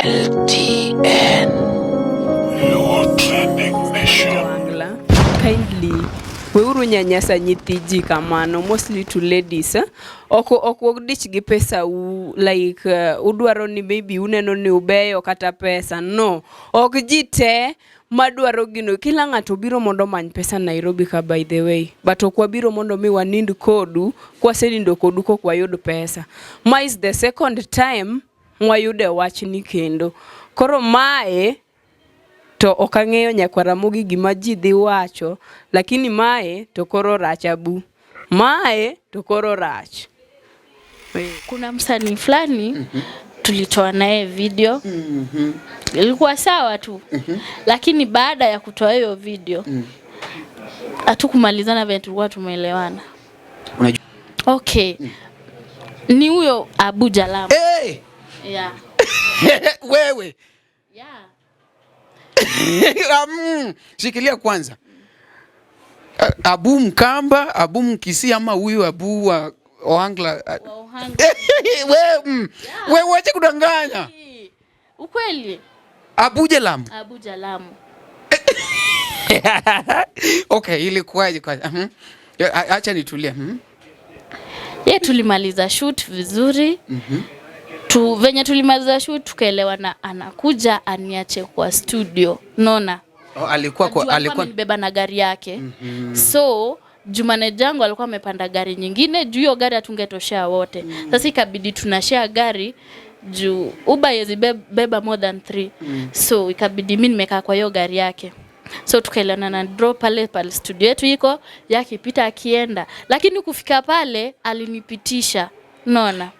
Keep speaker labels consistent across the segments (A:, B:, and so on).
A: LTN. Your Trending Nation.
B: Wangla, kindly weuru nyanyasa nyithi ji kamano, mostly to ladies, eh? Ok wodich gi pesa u like udwaro ni maybe uneno ni ubeyo kata pesa no ok ji te madwaro gino. Kila ng'ato biro mondo omany pesa Nairobi ka, by the way, but ok wabiro mondo mi wanind kodu. Kwasenindo kodu kok wayud pesa. Ma is the second time mwayude wachni kendo koro mae to ok ang'eyo nyakwar Ramogi gima ji dhi wacho, lakini mae to koro rach abu. Mae to koro rach.
C: Kuna msanii fulani tulitoa naye video, ilikuwa sawa tu, lakini baada ya kutoa hiyo video hatukumalizana vile tulikuwa tumeelewana.
D: Unajua
C: Okay, ni huyo Abu Jalam.
D: Hey!
C: Yeah.
D: Wewe.
C: Yeah.
D: Shikilia kwanza. Abu Mkamba, Abu Mkisi ama huyu Abu wa Ohangla?
C: Wa Ohangla.
D: We, wache kudanganya.
C: Ukweli.
D: Abu Jalam.
C: Abu Jalamu.
D: Okay, ilikuwaje kwanza? Mhm. Acha nitulie.
C: Ye tulimaliza shoot vizuri. Tu venye tulimaliza shoot tukaelewana, anakuja aniache kwa studio. Unaona?
D: Oh, alikuwa
C: Juu
D: kwa
C: alikuwa
D: alikuwa
C: amenibeba na gari yake. So juu manager yangu alikuwa amepanda gari nyingine, juu hiyo gari hatungetoshea wote. Sasa ikabidi tunashare gari juu Uber haiwezi beba more than 3. So ikabidi mimi nimekaa kwa hiyo gari yake. So tukaelewana na drop pale pale studio yetu iko, yakipita akienda. Lakini kufika pale alinipitisha. Unaona?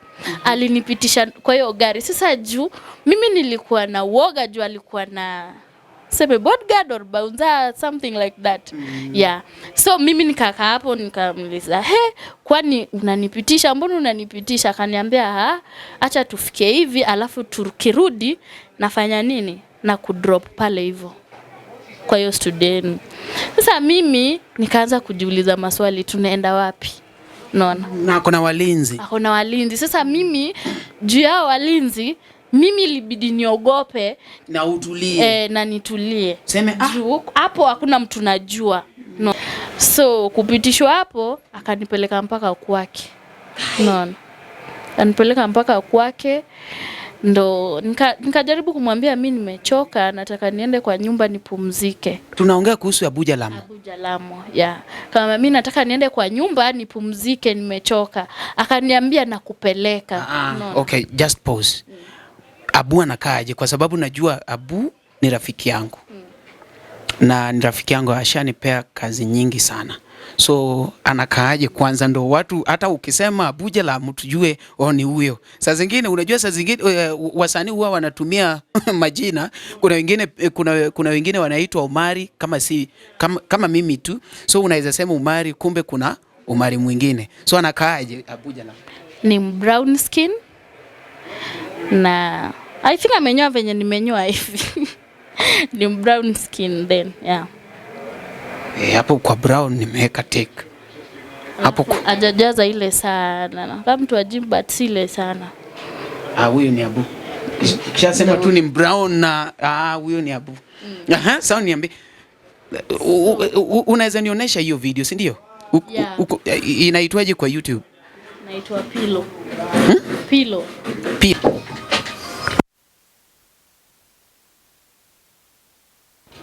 C: Alinipitisha kwa hiyo gari. Sasa juu mimi nilikuwa na uoga juu alikuwa na seme bodyguard or bouncer, something like that. Yeah. So mimi nikakaa hapo nikamuuliza, "He, kwani unanipitisha? Mbona unanipitisha?" Akaniambia, "Ha, acha tufike hivi alafu tukirudi nafanya nini? Na kudrop pale hivyo kwa hiyo studio yenu." Sasa mimi nikaanza kujiuliza maswali, tunaenda wapi? Unaona?
D: Na kuna walinzi.
C: Ako na walinzi. Sasa mimi juu yao walinzi, mimi ilibidi niogope
D: Na utulie.
C: Na nitulie.
D: Seme, ah.
C: Juu hapo hakuna mtu najua. No. So kupitishwa hapo akanipeleka mpaka kwake. Unaona? Akanipeleka mpaka kwake ndo nikajaribu kumwambia mi nimechoka, nataka niende kwa nyumba nipumzike.
D: Tunaongea kuhusu Abu Jalam.
C: Abu Jalamu, yeah. Kama mimi nataka niende kwa nyumba nipumzike, nimechoka. Akaniambia nakupeleka. Unaona?
D: Okay, just pause. Abu anakaaje? Kwa sababu najua Abu ni rafiki yangu. Na ni rafiki yangu ashanipea kazi nyingi sana. So anakaaje kwanza ndo watu hata ukisema Abu Jalam tujue oh, ni huyo. Saa zingine unajua, saa zingine wasanii huwa wanatumia majina. Kuna wengine kuna wengine wanaitwa Omari kama si kama mimi tu. So unaweza sema Omari, kumbe kuna Omari mwingine. So anakaaje Abu Jalam?
C: Ni brown skin na I think amenyoa venye nimenyoa hivi. Ni brown skin then, yeah.
D: Hapo kwa brown nimeweka tick. Hapo kwa
C: Hajajaza ile sana. Kama mtu wa gym but si ile sana.
D: Ah, huyu ni Abu. Kisha sema tu ni brown na huyo ni Abu. Aha, sawa niambie. Unaweza nionyesha hiyo video, si ndio?
C: Yeah.
D: Inaitwaje kwa YouTube?
C: Naitwa Pilo. Pilo.
D: Pia.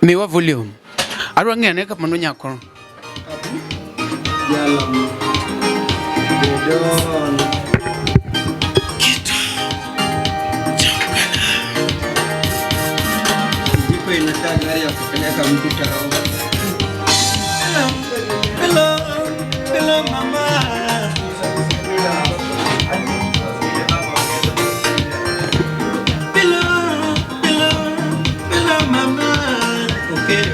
D: Miwa volume. Arwa ng'e ka mano nyako.
E: Jalam. Bedon. Kijiko inakaa gari ya kupeleka mtu tao. Hello, hello, hello mama. Hello, hello, hello mama. Okay,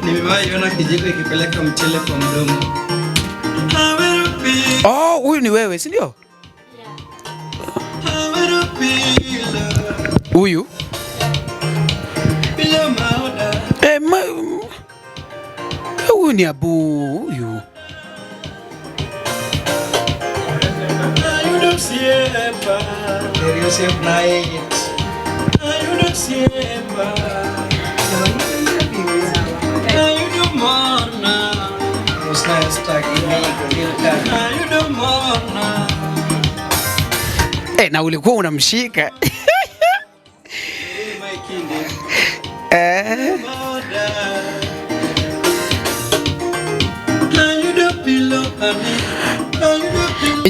E: nimewahi ona kijiko ikipeleka mchele kwa mdomo.
D: Oh, huyu ni wewe, si ndio? Huyu? Huyu ni Abu huyu.
E: Osiepa. Ayudo morna. Ayudo morna.
D: Na ulikuwa unamshika.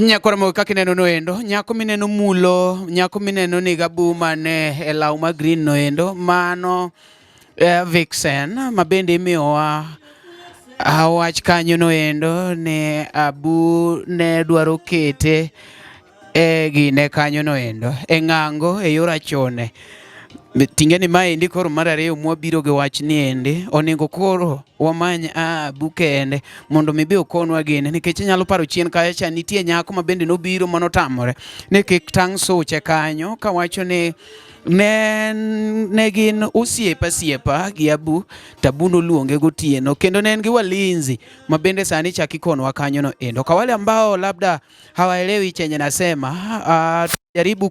D: Nyakora mo kaka ineno no endo, nyako mineno mulo, nyako mineno ni gabuma ne e law ma green no endo, mano Vixen ma bende imiyowa wach kanyo no endo ne Abu ne dwaro kete e gine kanyo no endo e ng'ango e yor achone. Tinge ni maendi koro mar ariyo mwabiro gi wach ni endi onego koro wamany Abu kende mondo mi be okonwa gini, nikech inyalo paro chien kacha cha nitie nyako ma bende nobiro manotamore ni kik tang' suche kanyo kawacho ni ne gin osiepa siepa gi Abu, to Abu noluonge gotieno kendo ne en gi walinzi ma bende sani chak ikonwa kanyo no endo. Kwa wale ambao labda hawaelewi chenye nasema, jaribu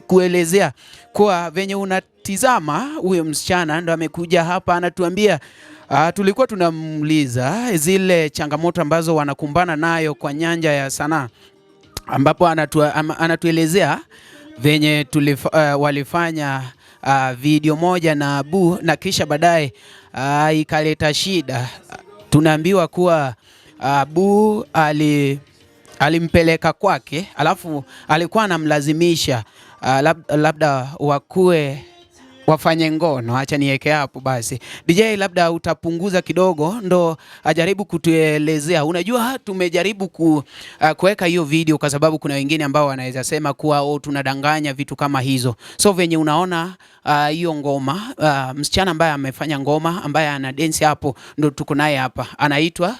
D: kuelezea kwa venye unatizama huyo msichana ndo amekuja hapa anatuambia. Tulikuwa tunamuuliza zile changamoto ambazo wanakumbana nayo kwa nyanja ya sanaa, ambapo anatuelezea venye walifanya video moja na Abu na kisha baadaye ikaleta shida. Tunaambiwa kuwa Abu alimpeleka kwake, alafu alikuwa anamlazimisha labda wakue wafanye ngono. Acha niweke hapo basi. DJ labda utapunguza kidogo ndo ajaribu kutuelezea. Unajua tumejaribu kuweka hiyo video kwa sababu kuna wengine ambao wanaweza sema kuwa tunadanganya vitu kama hizo. So venye unaona hiyo ngoma, msichana ambaye amefanya ngoma ambaye ana dance hapo ndo tuko naye hapa. Anaitwa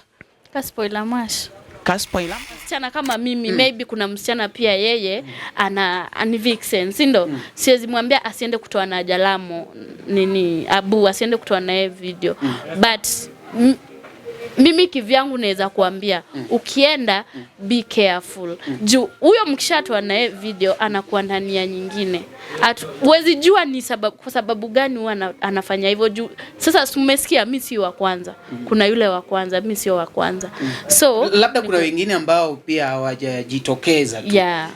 C: Kaspoila Mash.
D: Kaspoila.
C: Msichana kama mimi, maybe kuna msichana pia yeye ana Vixen, si ndo? Siwezi mwambia asiende kutoa na Jalamo nini Abu asiende kutoa naye video. But mimi kivyangu naweza kuambia ukienda be careful. Juu huyo mkishatoa naye video anakuwa na nia nyingine. Huwezi jua ni sababu, kwa sababu gani huwa anafanya hivyo. Juu sasa umesikia mimi si wa kwanza. Kuna yule wa kwanza, mimi sio wa kwanza. So
D: labda kuna wengine ambao pia hawajajitokeza tu.
C: Yeah.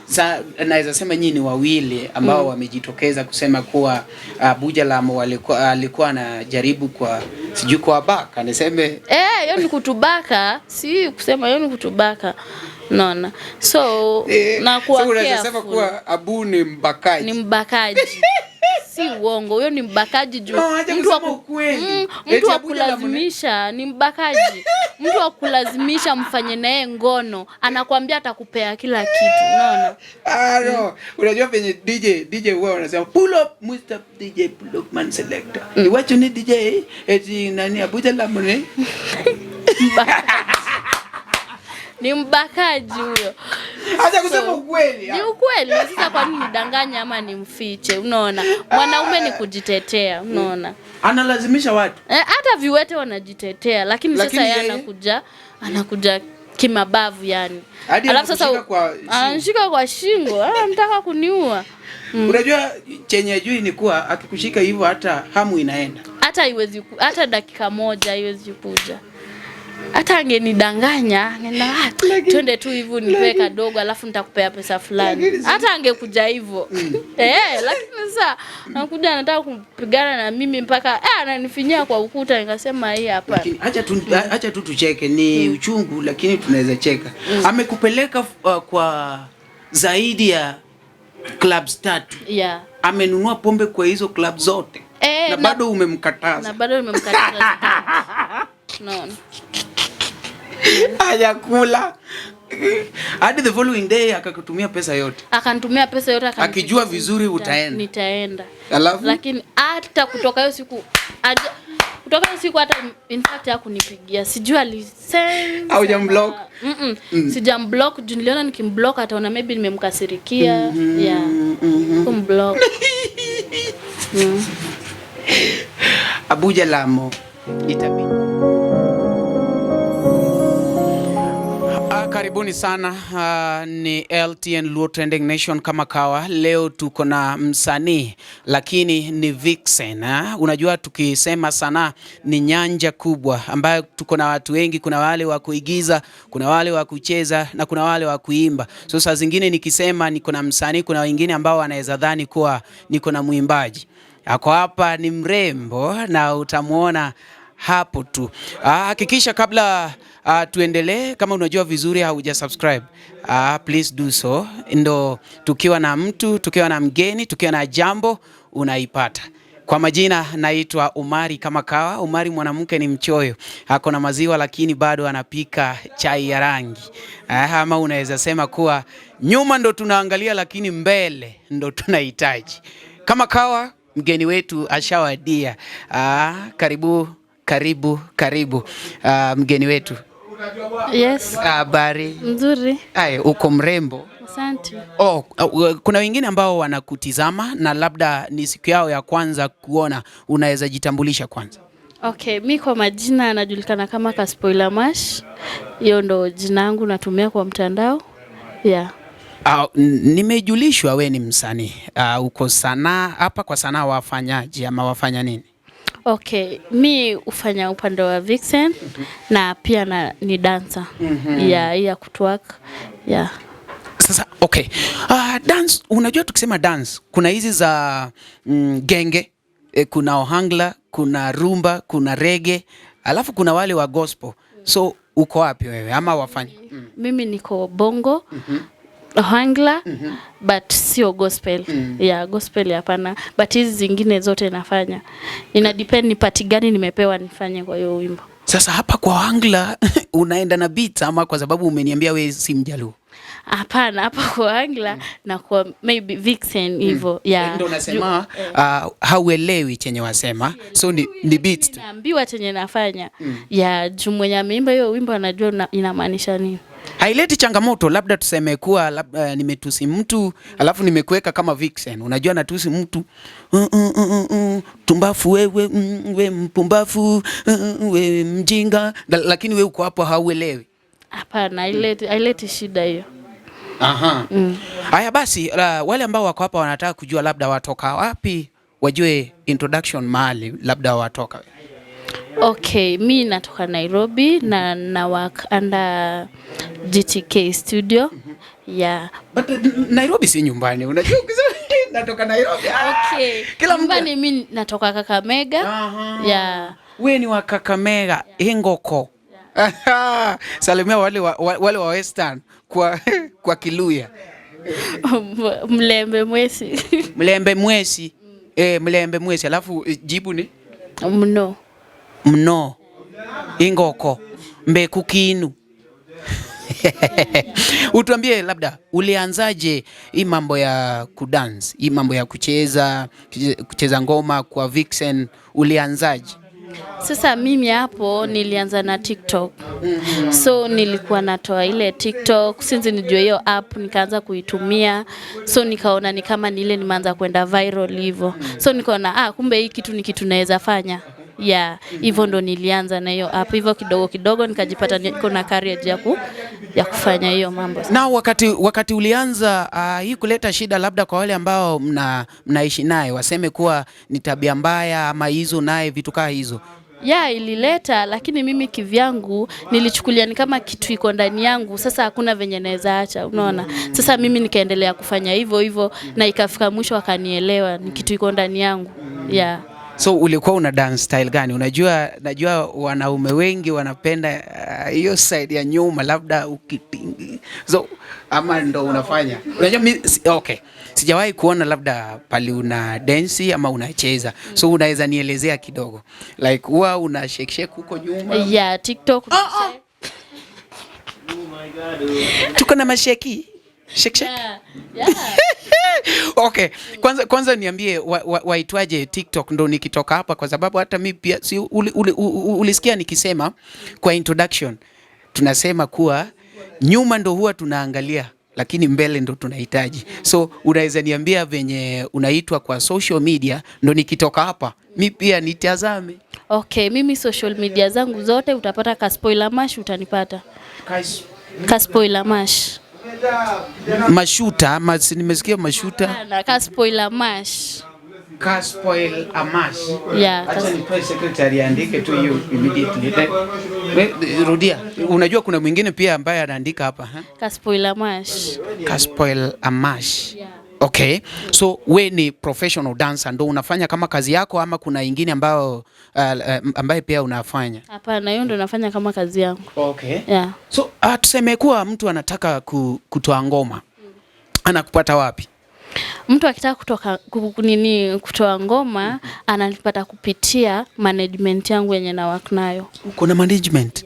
D: Naweza sema nyinyi ni wawili ambao wamejitokeza kusema kuwa Abu Jalamo alikuwa anajaribu kwa sijui kwa baka niseme
C: hiyo ni kutubaka, si kusema hiyo ni kutubaka. Naona. So na kuwa
D: so unaweza sema kuwa Abu ni mbakaji.
C: Ni mbakaji. Si uongo, huyo ni mbakaji juu.
D: No, mtu
C: wa kulazimisha ni mbakaji. Mtu wa kulazimisha mfanye naye ngono, anakuambia atakupea kila kitu, unaona?
D: No. Unajua venye DJ huwa wanasema pull up Mr. DJ, pull up man selector. Iwacho ni DJ eti nani Abu Jalamo ni?
C: Ni mbakaji huyo.
D: Acha kusema ukweli.
C: Ni ukweli. Sasa kwa nini nidanganye ama nimfiche? Unaona? Mwanaume ni kujitetea, unaona?
D: Analazimisha watu.
C: Hata viwete wanajitetea, lakini sasa yeye anakuja kimabavu yani.
D: Alafu sasa
C: anashika kwa shingo, anataka kuniua.
D: Unajua chenye jui ni kuwa akikushika hivyo hata hamu inaenda.
C: Hata haiwezi, hata dakika moja haiwezi kuja. Hata angenidanganya, twende tu hivyo nipe kadogo alafu nitakupea pesa fulani. Hata angekuja hivyo. Lakini sasa anakuja anataka kupigana na mimi mpaka ananifinyia kwa ukuta, nikasema hii hapa.
D: Acha tu tucheke, ni uchungu lakini tunaweza cheka. Amekupeleka kwa zaidi ya clubs 3.
C: Yeah.
D: Amenunua pombe kwa hizo clubs zote. Na bado umemkataza.
C: Na bado nimemkataza. No.
D: Hajakula. Hadi the following day akakutumia pesa yote.
C: Akanitumia pesa yote,
D: akijua vizuri utaenda.
C: Nitaenda.
D: Alafu
C: lakini hata kutoka hiyo siku hata in fact hakunipigia. Sijui alisend.
D: Haujamblock?
C: Sijamblock juu niliona nikimblock ataona maybe nimemkasirikia. Yeah. Kumblock.
D: Abu Jalamo itabidi. Karibuni sana. Ni LTN Luo Trending Nation kama kawa. Leo tuko na msanii lakini ni vixen. Unajua tukisema sanaa ni nyanja kubwa ambayo tuko na watu wengi. Kuna wale wa kuigiza, kuna wale wa kucheza na kuna wale wa kuimba. So saa zingine nikisema niko na msanii, kuna wengine ambao wanaweza dhani kuwa niko na mwimbaji. Ako hapa ni mrembo na utamwona hapo tu. Hakikisha kabla tuendelee, kama unajua vizuri hauja subscribe, please do so, ndo tukiwa na mtu, tukiwa na mgeni, tukiwa na jambo unaipata. Kwa majina naitwa Umari kama kawa. Umari mwanamke ni mchoyo, ako na maziwa lakini bado anapika chai ya rangi. Ama unaweza sema kuwa nyuma ndo tunaangalia lakini mbele ndo tunahitaji. Kama kawa, mgeni wetu ashawadia. Karibu karibu karibu, mgeni wetu.
C: Yes,
D: Habari?
C: mzuri.
D: Ay, uko mrembo.
C: Asante.
D: Oh, kuna wengine ambao wanakutizama na labda ni siku yao ya kwanza kuona, unaweza jitambulisha kwanza?
C: Okay, mi kwa majina najulikana kama Kaspoiler Mash. Hiyo ndo jina yangu natumia kwa mtandao. Yeah.
D: Nimejulishwa we ni msanii. Uko sanaa hapa kwa sanaa wafanyaje ama wafanya nini?
C: Okay, mi hufanya upande wa vixen na pia ni dancer. Yeah, ya kutwerk. Yeah.
D: Sasa okay. Dance, unajua tukisema dance kuna hizi za genge, kuna ohangla, kuna rumba, kuna reggae, alafu kuna wale wa gospel. So uko wapi wewe ama wafanya?
C: Mimi niko bongo, ohangla, but sio gospel. Yeah, gospel hapana. But hizi zingine zote nafanya. Ina depend ni part gani nimepewa nifanye kwa hiyo wimbo.
D: Sasa hapa kwa ohangla unaenda na beat ama kwa sababu umeniambia we si Mjaluo?
C: Hapana, hapa kwa ohangla na kwa maybe vixen hivyo. Yeah.
D: Ndio unasema hauelewi chenye wasema. So ni beat tu.
C: Naambiwa chenye nafanya. Yeah, juu mwenye ameimba hiyo wimbo anajua inamaanisha nini.
D: Haileti changamoto, labda tuseme kuwa labda nimetusi mtu alafu nimekuweka kama vixen. Unajua natusi mtu tumbafu wewe, we mpumbafu, we mjinga, lakini we uko hapo hauelewi.
C: Hapana, haileti shida hiyo.
D: Aha. Haya basi, wale ambao wako hapa wanataka kujua labda watoka wapi, wajue introduction mahali labda watoka.
C: Okay, mi natoka Nairobi na work under GTK Studio. Yeah.
D: But Nairobi si nyumbani. Unajua ukisema natoka Nairobi.
C: Okay.
D: Kila mtu
C: Nyumbani mi natoka Kakamega. Yeah.
D: We ni wa Kakamega, Ingoko. Yeah. Salimia wale wa Western kwa Kiluya.
C: Mlembe mwesi.
D: Mlembe mwesi. Mlembe mwesi. Alafu jibu ni
C: mno.
D: Mno. Ingoko. Mbekukinu. Utuambie labda ulianzaje hii mambo ya kudance, hii mambo ya kucheza ngoma kwa vixen, ulianzaje?
C: Sasa mimi hapo nilianza na TikTok. So nilikuwa natoa ile TikTok, since nijue hiyo app nikaanza kuitumia. So nikaona ni kama ni ile nimeanza kwenda viral hivyo. So nikaona kumbe hii kitu ni kitu naweza fanya. Yeah, hivyo ndo nilianza na hiyo app. Hivyo kidogo kidogo nikajipata niko na courage ya kufanya hiyo mambo.
D: Na wakati ulianza hii kuleta shida labda kwa wale ambao mnaishi naye waseme kuwa ni tabia mbaya ama hizo naye vitu kaa hizo.
C: Yeah, ilileta, lakini mimi kivyangu nilichukulia ni kama kitu iko ndani yangu. Sasa hakuna venye naweza acha, unaona. Sasa mimi nikaendelea kufanya hivyo hivyo na ikafika mwisho akanielewa ni kitu iko ndani yangu. Yeah.
D: So ulikuwa una dance style gani? Unajua, najua wanaume wengi wanapenda hiyo side ya nyuma labda ukitingi. So ama ndo unafanya. Unajua mi, okay. Sijawahi kuona labda pali una dance ama unacheza. So unaweza nielezea kidogo. Like huwa una shake shake huko nyuma?
C: Yeah, TikTok.
D: Tuko na masheki. Shake shake.
C: Yeah. Yeah.
D: Okay, kwanza niambie waitwaje TikTok ndo nikitoka hapa, kwa sababu hata mi pia si ulisikia nikisema kwa introduction tunasema kuwa nyuma ndo huwa tunaangalia lakini mbele ndo tunahitaji. So unaweza niambia venye unaitwa kwa social media ndo nikitoka hapa mi pia nitazame?
C: Okay, mimi social media zangu zote utapata Kaspoiler Mash, utanipata. Kaspoiler mash.
D: Mashuta ama si nimesikia mashuta.
C: Hapana, kaspoiler mash.
D: Kaspoil amash.
C: Yeah,
D: Acha nipe secretary aandike tu hiyo immediately. Rudia. Unajua kuna mwingine pia ambaye anaandika hapa ha?
C: Kaspoiler mash.
D: Kaspoil amash.
C: Yeah.
D: Okay. So we ni professional dancer ndo unafanya kama kazi yako ama kuna ingine ambayo ambaye pia unafanya?
C: Hapana, hiyo ndo nafanya kama kazi yangu.
D: Okay.
C: Yeah.
D: So tuseme kuwa mtu anataka kutoa ngoma. Anakupata wapi?
C: Mtu akitaka kutoka nini kutoa ngoma ananipata kupitia management yangu yenye na work nayo.
D: Uko na management?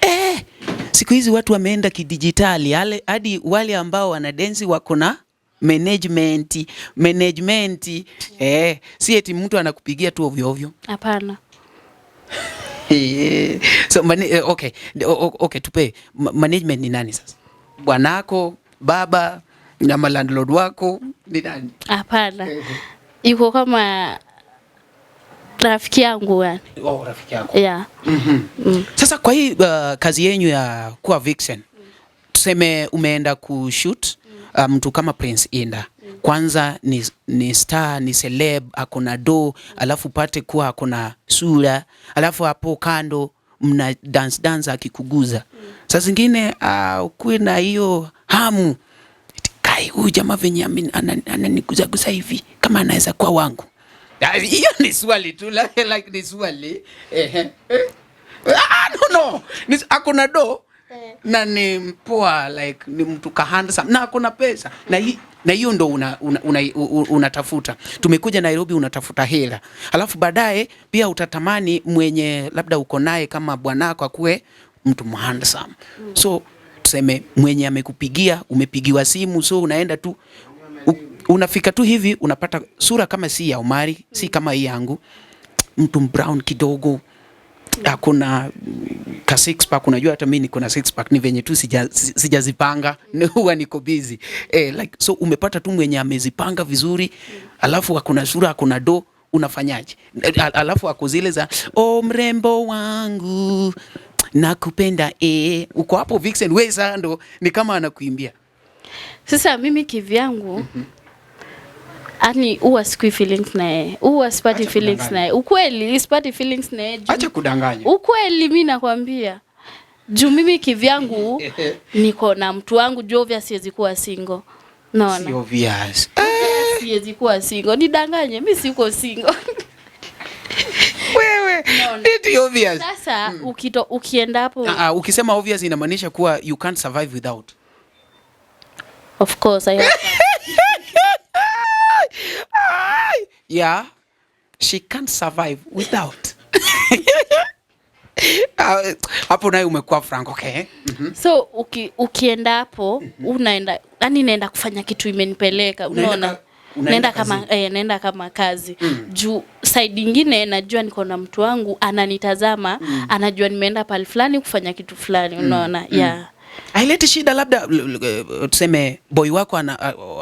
D: Yeah. Siku hizi watu wameenda kidijitali, hadi wale ambao wanadensi wako na management. Si eti mtu anakupigia tu ovyo ovyo.
C: Hapana.
D: So okay. Okay, tupe management ni nani sasa? Bwanako, baba, na landlord wako ni nani?
C: Hapana. Yuko kama rafiki yangu yani.
D: Oh, rafiki yako.
C: Yeah.
D: Sasa kwa hii kazi yenyu ya kuwa vixen, tuseme umeenda kushoot mtu kama Prince Inda. Kwanza ni star, ni celeb, ako na do, alafu pate kuwa ako na sura, alafu hapo kando mna dance dance akikuguza. Saa zingine ukuwe na hiyo hamu. Kai, huyu jamaa venye ananiguzaguza hivi kama anaweza kuwa wangu. Hiyo ni swali tu, like ni swali. No. Ako na do na ni mpoa, like ni mtu ka handsome na ako na pesa. Na hiyo ndo unatafuta. Tumekuja Nairobi unatafuta hela. Alafu baadaye pia utatamani mwenye labda uko naye kama bwanako akuwe mtu handsome. So tuseme mwenye amekupigia, umepigiwa simu, so unaenda tu unafika tu hivi unapata sura kama si ya Omari, si kama hii yangu, mtu brown kidogo, hakuna ka six pack. Unajua hata mimi niko na six pack, ni venye tu sijazipanga, huwa niko busy. Like so umepata tu mwenye amezipanga vizuri, alafu hakuna sura, hakuna do, unafanyaje? Alafu ako zile za oh, mrembo wangu nakupenda, uko hapo vixen, wewe sasa ndo ni kama anakuimbia.
C: Sasa mimi kivyangu yani huwa sikui feelings na yeye. Huwa sipati feelings na yeye. Ukweli sipati feelings na yeye.
D: Acha kudanganya.
C: Ukweli mimi nakwambia. Juu mimi kivyangu niko na mtu wangu, juu obvious siwezi kuwa single. Naona.
D: Si obvious.
C: Siwezi kuwa single. Nidanganye, mimi siko single.
D: Wewe, it's obvious.
C: Sasa ukienda hapo
D: ukisema obvious inamaanisha kuwa you can't survive without.
C: Of course I have.
D: Yeah, she can't survive without. Hapo naye umekuwa frank, okay.
C: So ukienda hapo unaenda, yani naenda kufanya kitu imenipeleka, unaona? Naenda kama naenda kama kazi. Juu side nyingine najua niko na mtu wangu ananitazama, anajua nimeenda pale fulani kufanya kitu fulani, unaona? Yeah.
D: Haileti shida labda tuseme boy wako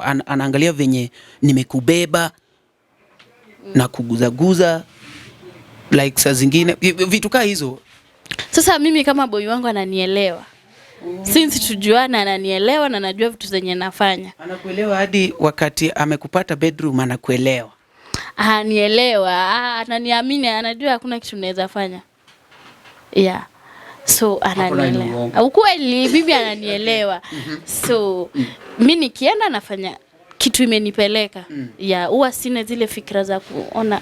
D: anaangalia venye nimekubeba na kuguzaguza like saa zingine vitu kaa hizo.
C: Sasa mimi kama boy wangu ananielewa. Since tujuana ananielewa na najua vitu zenye nafanya.
D: Anakuelewa hadi wakati amekupata bedroom anakuelewa.
C: Ananielewa, ananiamini, anajua hakuna kitu naweza fanya. Yeah. So ananielewa. Ukweli mimi ananielewa. So mimi nikienda nafanya kitu imenipeleka. Yeah, huwa sina zile fikra za kuona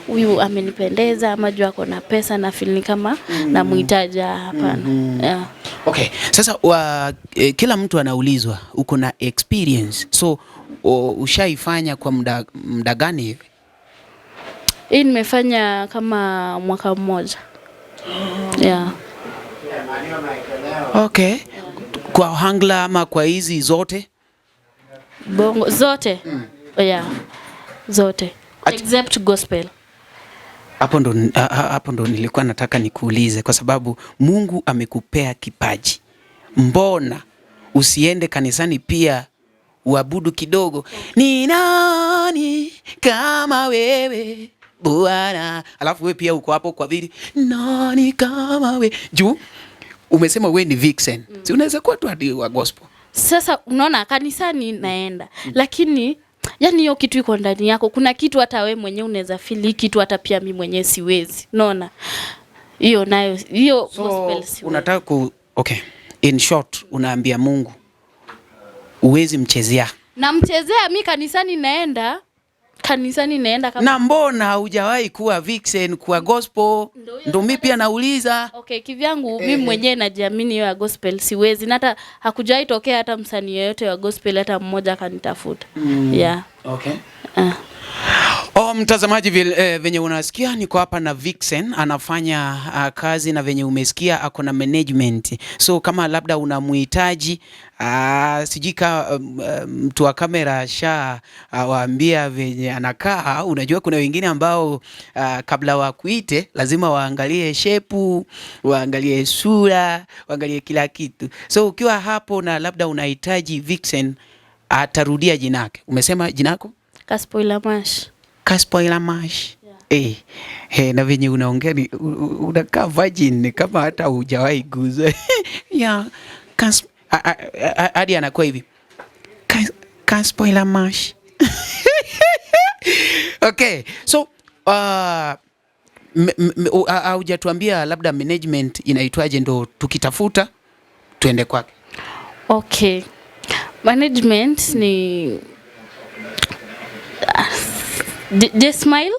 C: huyu amenipendeza ama jua ako na pesa na feel ni kama namuhitaji, hapana. Yeah.
D: Okay, sasa kila mtu anaulizwa uko na experience. So ushaifanya kwa muda gani hivi?
C: Hii nimefanya kama mwaka mmoja. Yeah.
D: Okay. Kwa hangla ama kwa hizi zote?
C: Bongo zote. Yeah. Zote. Except gospel.
D: Hapo ndo nilikuwa nataka nikuulize, kwa sababu Mungu amekupea kipaji. Mbona usiende kanisani pia uabudu kidogo? Ni nani kama wewe Bwana? Alafu wewe pia uko hapo kwa vile nani kama wewe. Juu Umesema we ni vixen. Si unaweza kuwa tu hadi wa gospel.
C: Sasa unaona kanisani naenda, lakini yani hiyo kitu iko ndani yako. Kuna kitu hata we mwenyewe unaweza feel hii kitu hata pia mi mwenyewe siwezi. Unaona hiyo nayo hiyo
D: So
C: gospel siwezi.
D: Unataka ku okay. In short unaambia Mungu uwezi mchezea.
C: Namchezea mi kanisani naenda, kanisani naenda kama
D: Na mbona hujawahi kuwa vixen kwa gospel?
C: Ndo hiyo.
D: Ndo mi pia nauliza.
C: Okay, kivyangu mimi mwenyewe najiamini hiyo ya gospel siwezi, na hata hakujawahi tokea hata msanii yeyote wa gospel hata mmoja akanitafuta. Yeah.
D: Okay.
C: Ah.
D: Oh, mtazamaji venye unasikia niko hapa na Vixen anafanya kazi na venye umesikia ako na management. So kama labda unamhitaji, sijui ka mtu wa kamera asha waambia venye anakaa. Unajua kuna wengine ambao kabla wakuite lazima waangalie shepu, waangalie sura, waangalie kila kitu. So ukiwa hapo na labda unahitaji Vixen, atarudia jina yake. Umesema jina yako?
C: Kaspoiler Mash.
D: Kaspoiler Mash. Eh, na venye unaongea ni unakaa virgin ni kama hata hujawahi guza. Yeah. Hadi anakuwa hivi. Kaspoiler Mash. Okay. So haujatuambia labda management inaitwaje ndo tukitafuta tuende kwake.
C: Okay. Management ni J Smile.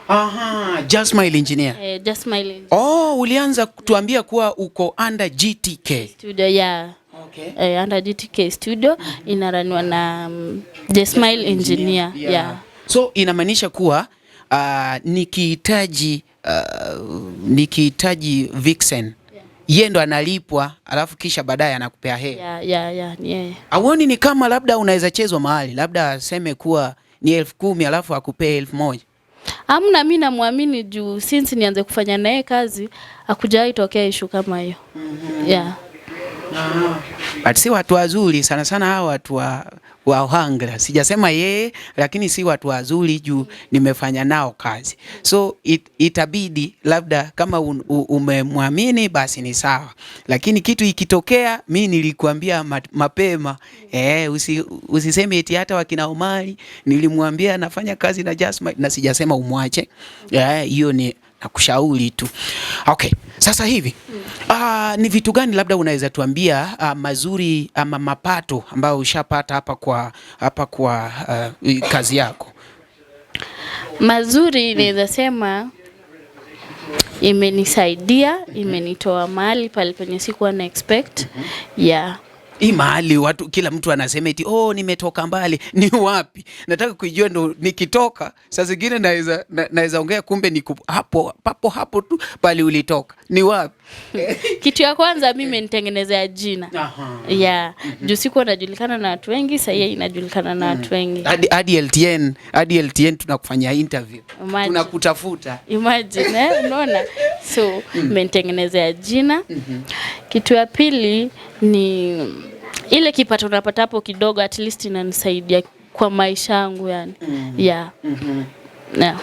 D: Aha, Just Smile Engineer.
C: Eh, Just Smile
D: Oh, ulianza kutuambia kuwa uko under GTK.
C: Studio, yeah.
D: Okay.
C: Eh, under GTK Studio inaraniwa na J Smile Engineer. Yeah.
D: So inamaanisha kuwa nikihitaji Vixen, yeye ndo analipwa alafu kisha baadaye anakupea hela.
C: Yeah, ni yeye.
D: Auoni ni kama labda unaweza chezwa mahali, labda aseme kuwa ni 10,000 alafu akupee 1,000?
C: Amna, mi namwamini juu since nianze kufanya naye kazi hakujawahi tokea issue kama hiyo. Yeah.
D: But si watu wazuri sana sana hawa watu wa Ohangla. Sijasema yeye, lakini si watu wazuri juu nimefanya nao kazi. So itabidi labda kama umemwamini basi ni sawa. Lakini kitu ikitokea, mi nilikuambia mapema, usiseme eti hata wakina Omari nilimwambia nafanya kazi na Jasmine, na sijasema umwache. Hiyo ni nakushauri tu. Okay, sasa hivi ni vitu gani labda unaweza tuambia mazuri ama mapato ambayo ushapata hapa kwa kazi yako?
C: Mazuri naweza sema imenisaidia, imenitoa mahali pale penye sikuwa na expect. Yeah.
D: Hii mahali watu kila mtu anasema eti oh, nimetoka mbali. Ni wapi? Nataka kuijua ndo nikitoka saa zingine naweza ongea kumbe niko hapo papo hapo tu pale ulitoka. Ni wapi?
C: Kitu ya kwanza mimi imenitengenezea jina. Yeah. Juu sikuwa najulikana na watu wengi, sasa hii inajulikana na watu wengi.
D: Hadi LTN tunakufanyia interview.
C: Imagine.
D: Tunakutafuta.
C: Imagine, eh, unaona? So imenitengenezea jina. Kitu ya pili ni ile kipato unapata hapo kidogo, at least inanisaidia kwa maisha yangu yani. Yeah. Yeah.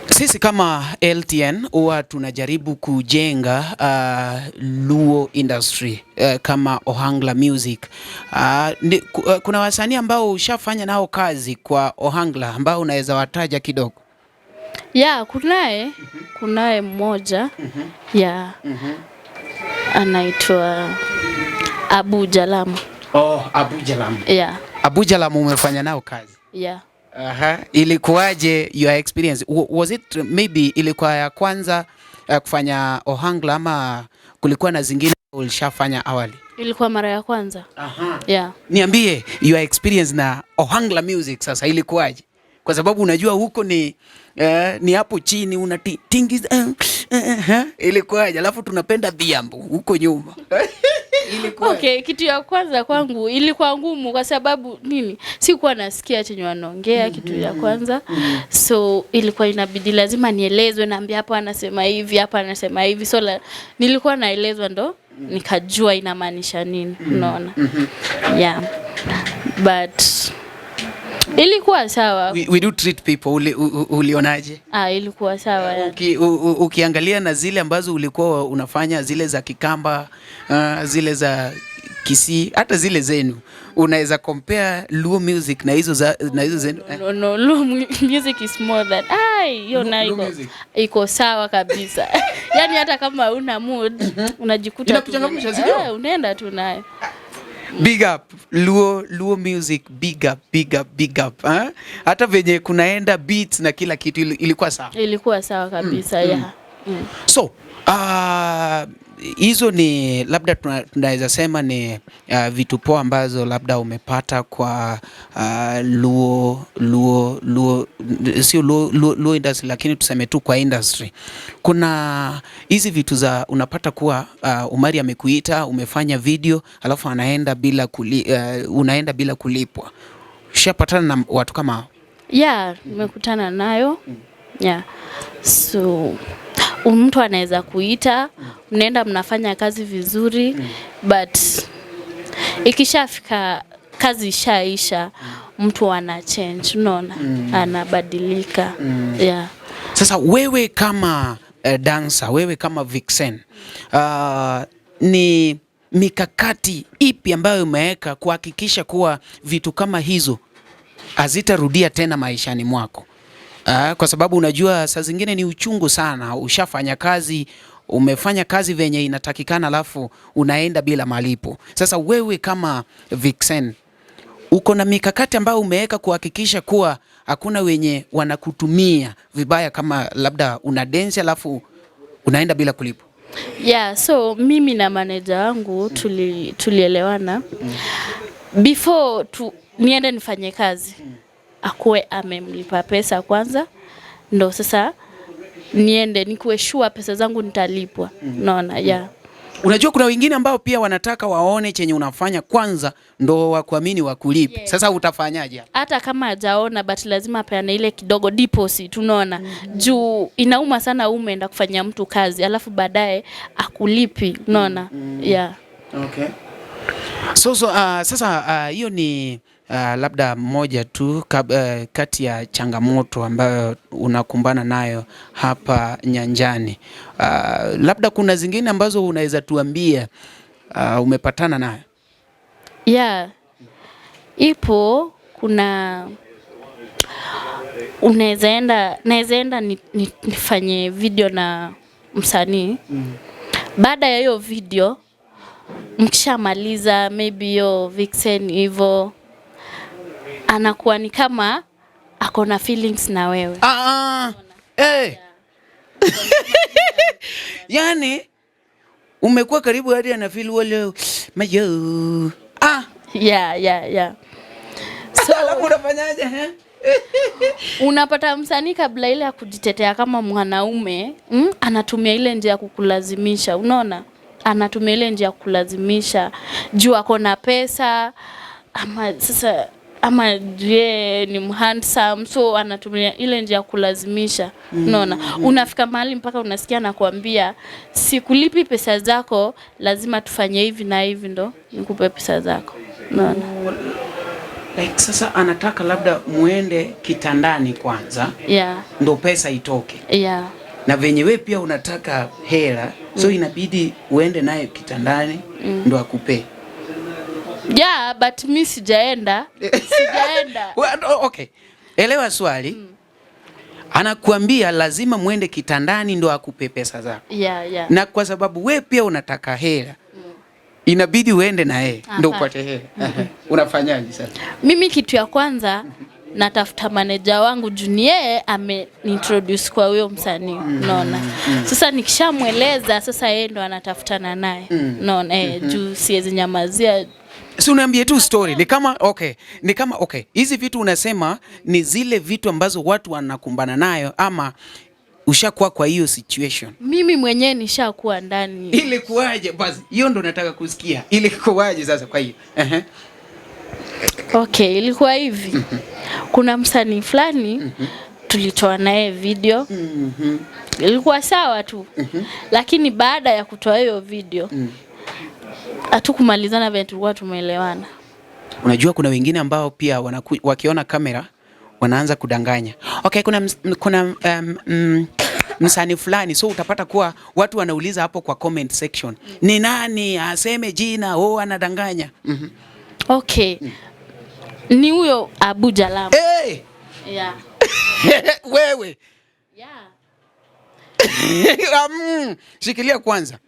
D: Sisi kama LTN huwa tunajaribu kujenga Luo industry kama Ohangla Music. Kuna wasanii ambao ushafanya nao kazi kwa Ohangla ambao unaweza wataja kidogo?
C: Yeah, kunaye mmoja. Yeah. Anaitwa Abu Jalamu.
D: Oh, Abu Jalamu.
C: Yeah.
D: Abu Jalamu umefanya nao kazi?
C: Yeah.
D: Aha. Ilikuwaje your experience? Was it maybe ilikuwa ya kwanza kufanya Ohangla ama kulikuwa na zingine ulishafanya awali?
C: Ilikuwa mara ya kwanza.
D: Aha.
C: Yeah.
D: Niambie your experience na Ohangla Music sasa ilikuwaje? Kwa sababu unajua huko ni hapo chini unatingiza ilikuwaje? Alafu tunapenda dhiambo huko nyuma. Ilikuwaje?
C: Okay, kitu ya kwanza kwangu ilikuwa ngumu kwa sababu nini? Sikuwa nasikia chenye wanaongea, kitu ya kwanza. So ilikuwa inabidi lazima nielezwe, naambia hapa anasema hivi, hapa anasema hivi. So nilikuwa naelezwa ndo nikajua inamaanisha nini, unaona? Yeah. But Ilikuwa sawa.
D: We do treat people. Ulionaje?
C: Ah, ilikuwa sawa yani.
D: Ukiangalia na zile ambazo ulikuwa unafanya, zile za Kikamba, zile za Kisii, hata zile zenu, unaweza compare Luo music na hizo zenu, eh?
C: No, no, Luo music is more than, ai, hiyo nayo
D: Luo
C: iko
D: music.
C: Iko sawa kabisa. Yani hata kama una mood, unajikuta tu
D: Inakuchangamsha, si ndio?
C: Eh, unaenda tu nayo.
D: Big up Luo music, big up, big up, big up, eh? Hata venye kunaenda beats na kila kitu ilikuwa sawa.
C: Ilikuwa sawa kabisa, yeah.
D: So hizo ni labda tunaweza sema ni vitu poa ambazo labda umepata kwa Luo, sio Luo industry, lakini tuseme tu kwa industry. Kuna hizi vitu za unapata kuwa Umari amekuita, umefanya video, alafu anaenda bila unaenda bila kulipwa. Ushapatana na watu kama hao?
C: Yeah, nimekutana nayo. Yeah. So mtu anaweza kuita, mnaenda mnafanya kazi vizuri, but ikishafika kazi ishaisha, mtu ana change, unaona, anabadilika. Yeah.
D: Sasa wewe kama dancer, wewe kama Vixen, ni mikakati ipi ambayo umeweka kuhakikisha kuwa vitu kama hizo hazitarudia tena maishani mwako? Kwa sababu unajua saa zingine ni uchungu sana, ushafanya kazi, umefanya kazi venye inatakikana, alafu unaenda bila malipo. Sasa wewe kama Vixen, uko na mikakati ambayo umeweka kuhakikisha kuwa hakuna wenye wanakutumia vibaya, kama labda una dance alafu unaenda bila kulipwa?
C: Yeah, so mimi na manager wangu tulielewana before niende nifanye kazi, akuwe amemlipa pesa kwanza, ndo sasa niende nikuwe sure pesa zangu nitalipwa. Unaona, yeah.
D: Unajua kuna wengine ambao pia wanataka waone chenye unafanya kwanza ndo wakuamini wakulipe. Sasa utafanyaje hapo?
C: Hata kama hajaona, but lazima apeane ile kidogo deposit, unaona, juu inauma sana umeenda kufanyia mtu kazi alafu baadaye akulipi, unaona, yeah.
D: Okay. So, sasa hiyo ni labda moja tu kati ya changamoto ambayo unakumbana nayo hapa nyanjani. Labda kuna zingine ambazo unaweza tuambia umepatana nayo.
C: Yeah. Ipo. Kuna unaweza enda, naweza enda nifanye video na msanii. Baada ya hiyo video, mkishamaliza maybe hiyo Vixen hivyo, anakuwa ni kama ako na feelings na wewe.
D: Ah, ah. Hey. Yani umekuwa karibu hadi anafeel wale mayo. Ah.
C: Yeah.
D: So, alafu unafanyaje, eh?
C: Unapata msanii kabla ile ya kujitetea kama mwanaume, anatumia ile njia ya kukulazimisha, unaona, anatumia ile njia ya kukulazimisha juu ako na pesa, ama sasa ama je ni handsome, so anatumia ile njia ya kulazimisha, unaona. Unafika mahali mpaka unasikia anakuambia, "Sikulipi pesa zako, lazima tufanye hivi na hivi ndo nikupe pesa zako," unaona.
D: Like sasa anataka labda muende kitandani kwanza ndo pesa itoke. Na venye we pia unataka hela, so inabidi uende naye kitandani ndo akupe.
C: Yeah, but mi sijaenda. Sijaenda.
D: Well, okay. Elewa swali. Anakuambia lazima muende kitandani ndo akupe pesa zako.
C: Yeah.
D: Na kwa sababu we pia unataka hela, inabidi uende na yeye ndo upate hela. Unafanyaje sasa?
C: Mimi kitu ya kwanza natafuta manager wangu juu ni yeye ameniintroduce kwa huyo msanii, unaona. Sasa nikishamweleza, sasa yeye ndo anatafutana naye, unaona, eh, juu siwezi nyamazia.
D: Si uniambie tu story. Ni kama okay, ni kama okay. Hizi vitu unasema ni zile vitu ambazo watu wanakumbana nayo ama ushakuwa kwa hiyo situation?
C: Mimi mwenyewe nishakuwa ndani.
D: Ilikuwaje basi? Hiyo ndo nataka kusikia. Ilikuwaje sasa kwa hiyo? Ehe.
C: Okay, ilikuwa hivi. Kuna msanii fulani tulitoa naye video. Ilikuwa sawa tu. Lakini baada ya kutoa hiyo video, hatukumalizana vile tulikuwa tumeelewana.
D: Unajua kuna wengine ambao pia wakiona kamera wanaanza kudanganya. Okay, kuna msanii fulani, so utapata kuwa watu wanauliza hapo kwa comment section. Ni nani aseme jina? Oh, anadanganya.
C: Okay. Ni huyo Abu Jalamo.
D: Hey!
C: Yeah.
D: Wewe.
C: Yeah.
D: Shikilia kwanza.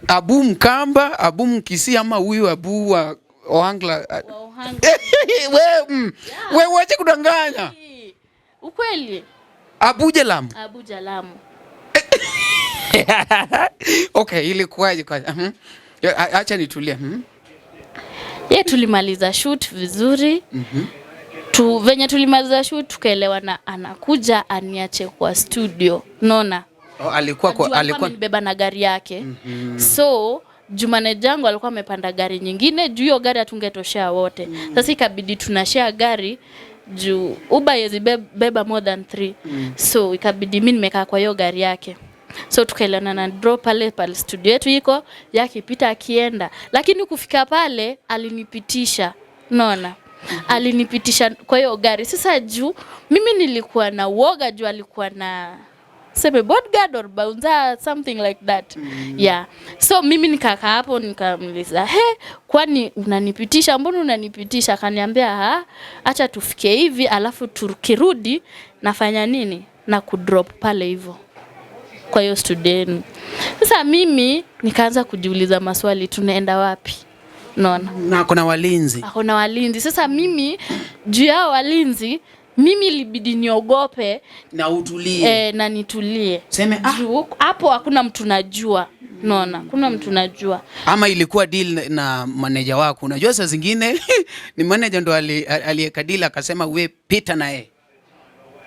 D: Abu Mkamba, Abu Mkisi ama huyu Abu wa Ohangla?
C: Wa Ohangla.
D: Wewe, wewe wache kudanganya.
C: Ukweli.
D: Abu Jalamo.
C: Abu Jalamo.
D: Okay, ilikuwaje kwanza? Acha nitulie.
C: Ye tulimaliza shoot vizuri. Venye tulimaliza shoot tukaelewana anakuja aniache kwa studio. Unaona?
D: Oh, alikuwa kwa,
C: Juu
D: alikuwa
C: amenibeba na gari yake. So juu manager yangu alikuwa amepanda gari nyingine, juu hiyo gari hatungetoshea wote. Sasa ikabidi tunashare gari juu Uber haiwezi beba more than 3. So ikabidi mimi nimekaa kwa hiyo gari yake. So tukaelewana na drop pale pale studio yetu iko, yakipita akienda. Lakini kufika pale alinipitisha. Unaona? Alinipitisha kwa hiyo gari. Sasa juu mimi nilikuwa na uoga juu alikuwa na seme bodyguard or bouncer something like that. Yeah. So mimi nikakaa hapo nikamuuliza, "He, kwani unanipitisha? Mbona unanipitisha?" Akaniambia, "Ha, acha tufike hivi alafu tukirudi nafanya nini? Na kudrop pale hivyo kwa hiyo studio yenu." Sasa mimi nikaanza kujiuliza maswali, tunaenda wapi? Unaona?
D: Na kuna walinzi.
C: Kuna walinzi. Sasa mimi juu yao walinzi mimi ilibidi niogope
D: na utulie.
C: Na nitulie.
D: Seme,
C: Juu hapo hakuna mtu najua. Unaona? Kuna mtu najua.
D: Ama ilikuwa deal na manager wako. Unajua saa zingine ni manager ndo aliyeka deal akasema we pita na yeye.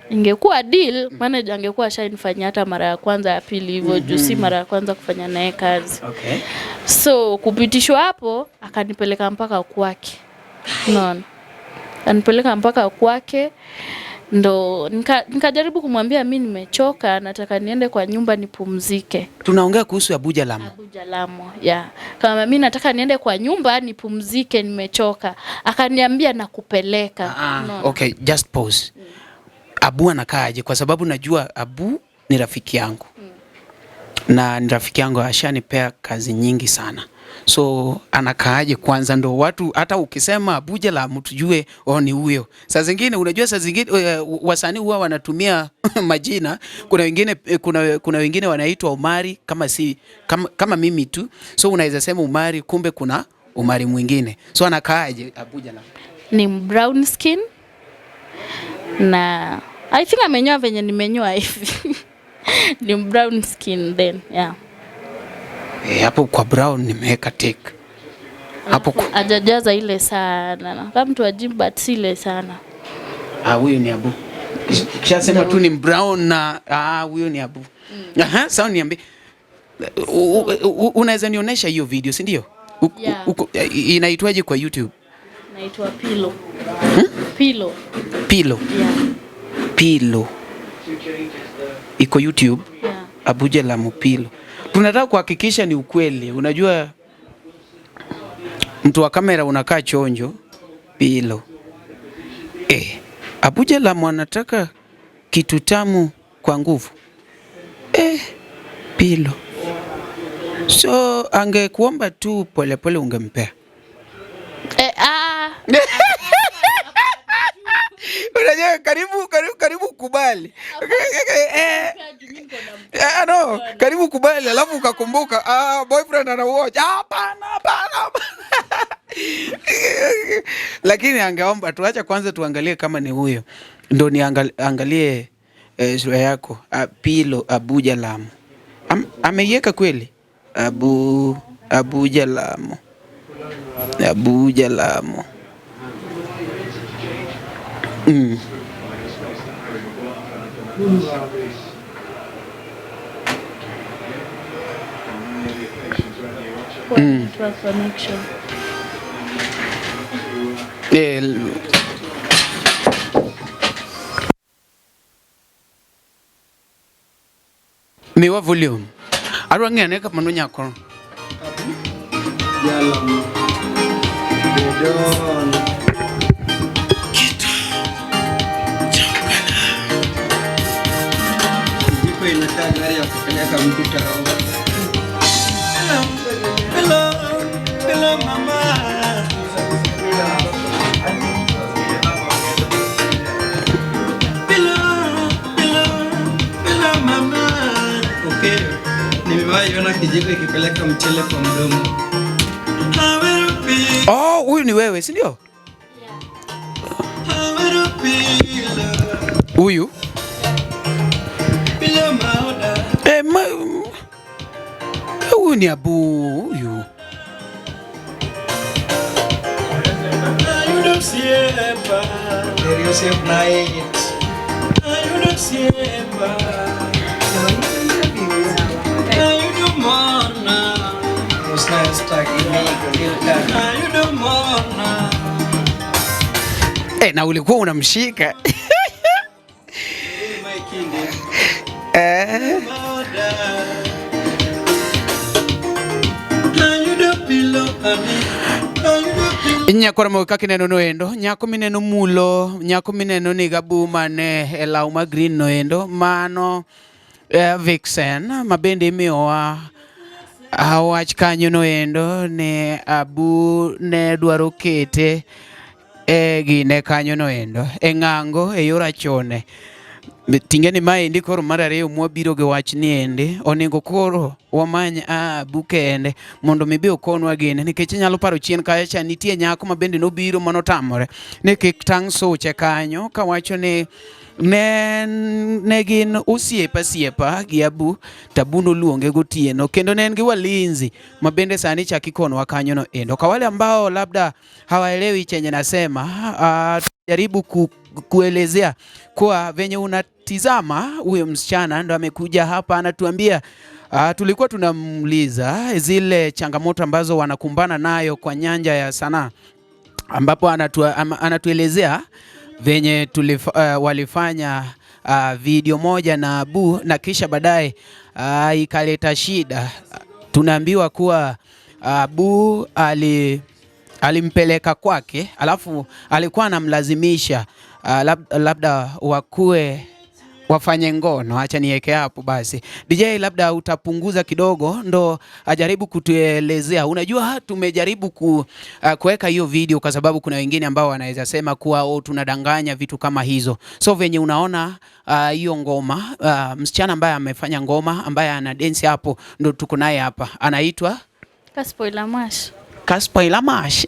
C: Ingekuwa deal, manager angekuwa ashanifanyia hata mara ya kwanza ya pili hivyo, juu si mara ya kwanza kufanya naye kazi.
D: Okay.
C: So kupitishwa hapo akanipeleka mpaka kwake. Unaona? Anipeleka mpaka kwake ndo nikajaribu kumwambia mimi nimechoka, nataka niende kwa nyumba nipumzike.
D: Tunaongea kuhusu Abu Jalamo.
C: Abu Jalamo, yeah. Kama mimi nataka niende kwa nyumba nipumzike, nimechoka. Akaniambia nakupeleka.
D: Okay, just pause. Abu anakaaje? Kwa sababu najua Abu ni rafiki yangu. Na ni rafiki yangu ashanipea kazi nyingi sana. So anakaaje kwanza ndo watu hata ukisema Abu Jalamo tujue oh ni huyo. Saa zingine unajua saa zingine wasanii huwa wanatumia majina. Kuna wengine kuna wengine wanaitwa Umari kama si kama mimi tu. So unaweza sema Umari kumbe kuna Umari mwingine. So anakaaje Abu Jalamo?
C: Ni brown skin. Na I think amenyoa venye nimenyoa hivi. Ni brown skin then, yeah.
D: Hapo kwa brown nimeweka tick. Hapo
C: hajajaza ile sana. Kama mtu wa gym but si ile sana.
D: Huyu ni Abu. Kishasema tu ni brown na huyu ni Abu. Aha, sawa niambie. Unaweza nionyesha hiyo video, si ndio?
C: Yeah.
D: Inaitwaje kwa YouTube?
C: Inaitwa Pillow. Pillow.
D: Pillow.
C: Yeah.
D: Pillow. Iko YouTube.
C: Yeah.
D: Abu Jalamo Pillow. Tunataka kuhakikisha ni ukweli. Unajua mtu wa kamera unakaa chonjo. Pillow. Abu Jalamo anataka kitu tamu kwa nguvu. Pillow. So angekuomba tu pole pole ungempea. Unajua karibu kubali. No, karibu kubali alafu ukakumbuka boyfriend ana watch. Hapana, hapana. Lakini angeomba tuache kwanza tuangalie kama ni huyo. Ndio niangalie sura yako. Pillow Abu Jalamo. Ameiweka kweli? Abu Jalamo. Abu Jalamo.
C: Connection.
D: Miwa volume. Arwa ng'e ane kamano nyako.
E: Jalamo. Don.
D: Kitu
E: Kijiko inakaa gari ya kupeleka mtu tao. Hello, hello, hello mama. Hello, hello, hello mama. Okay, nimewahi ona kijiko ikipeleka mchele kwa mdomo. I will be,
D: Oh, huyu ni wewe, si ndio?
E: I will be love.
D: Huyu
E: Bila maoda.
D: eh, huyu ni Abu huyu.
E: Ayudo siepa. Ayudo siepa. Ayudo morna. Ayudo morna.
D: Eh, na ulikuwa unamshika.
E: My kindi.
D: Eh.
E: Maoda. Ayudo pilo ami. Ayudo pilo.
D: Nyakora mo kaka ineno no endo, nyako mineno mulo, nyako mineno ni gabuma ne e law ma green no endo, mano Vixen ma bende imiyowa wach kanyo no endo ne Abu ne dwaro kete e gine kanyo no endo e ng'ango e yor achone. Tinge ni maendi koro mar ariyo mwabiro gi wach ni endi onego koro wamany Abu kende mondo mi be okonwa gini, nikech inyalo paro chien kacha cha nitie nyako ma bende nobiro manotamore ni kik tang' suche kanyo kawacho ni ne gin osiepa siepa gi Abu to Abu noluonge gotieno kendo ne en gi walinzi ma bende sani chak ikonwa kanyo no endo. Kwa wale ambao labda hawaelewi chenye nasema, jaribu kuelezea kwa venye unatizama huyo msichana ndo amekuja hapa anatuambia. Tulikuwa tunamuuliza zile changamoto ambazo wanakumbana nayo kwa nyanja ya sanaa, ambapo anatuelezea venye walifanya video moja na Abu na kisha baadaye ikaleta shida. Tunaambiwa kuwa Abu alimpeleka kwake, alafu alikuwa anamlazimisha labda wakue wafanye ngono. Acha niweke hapo basi. DJ, labda utapunguza kidogo ndo ajaribu kutuelezea. Unajua tumejaribu kuweka hiyo video kwa sababu kuna wengine ambao wanaweza sema kuwa oh, tunadanganya vitu kama hizo. So venye unaona hiyo ngoma, msichana ambaye amefanya ngoma ambaye ana dance hapo ndo tuko naye hapa. Anaitwa
C: Kaspoiler Mash.
D: Kaspoiler Mash.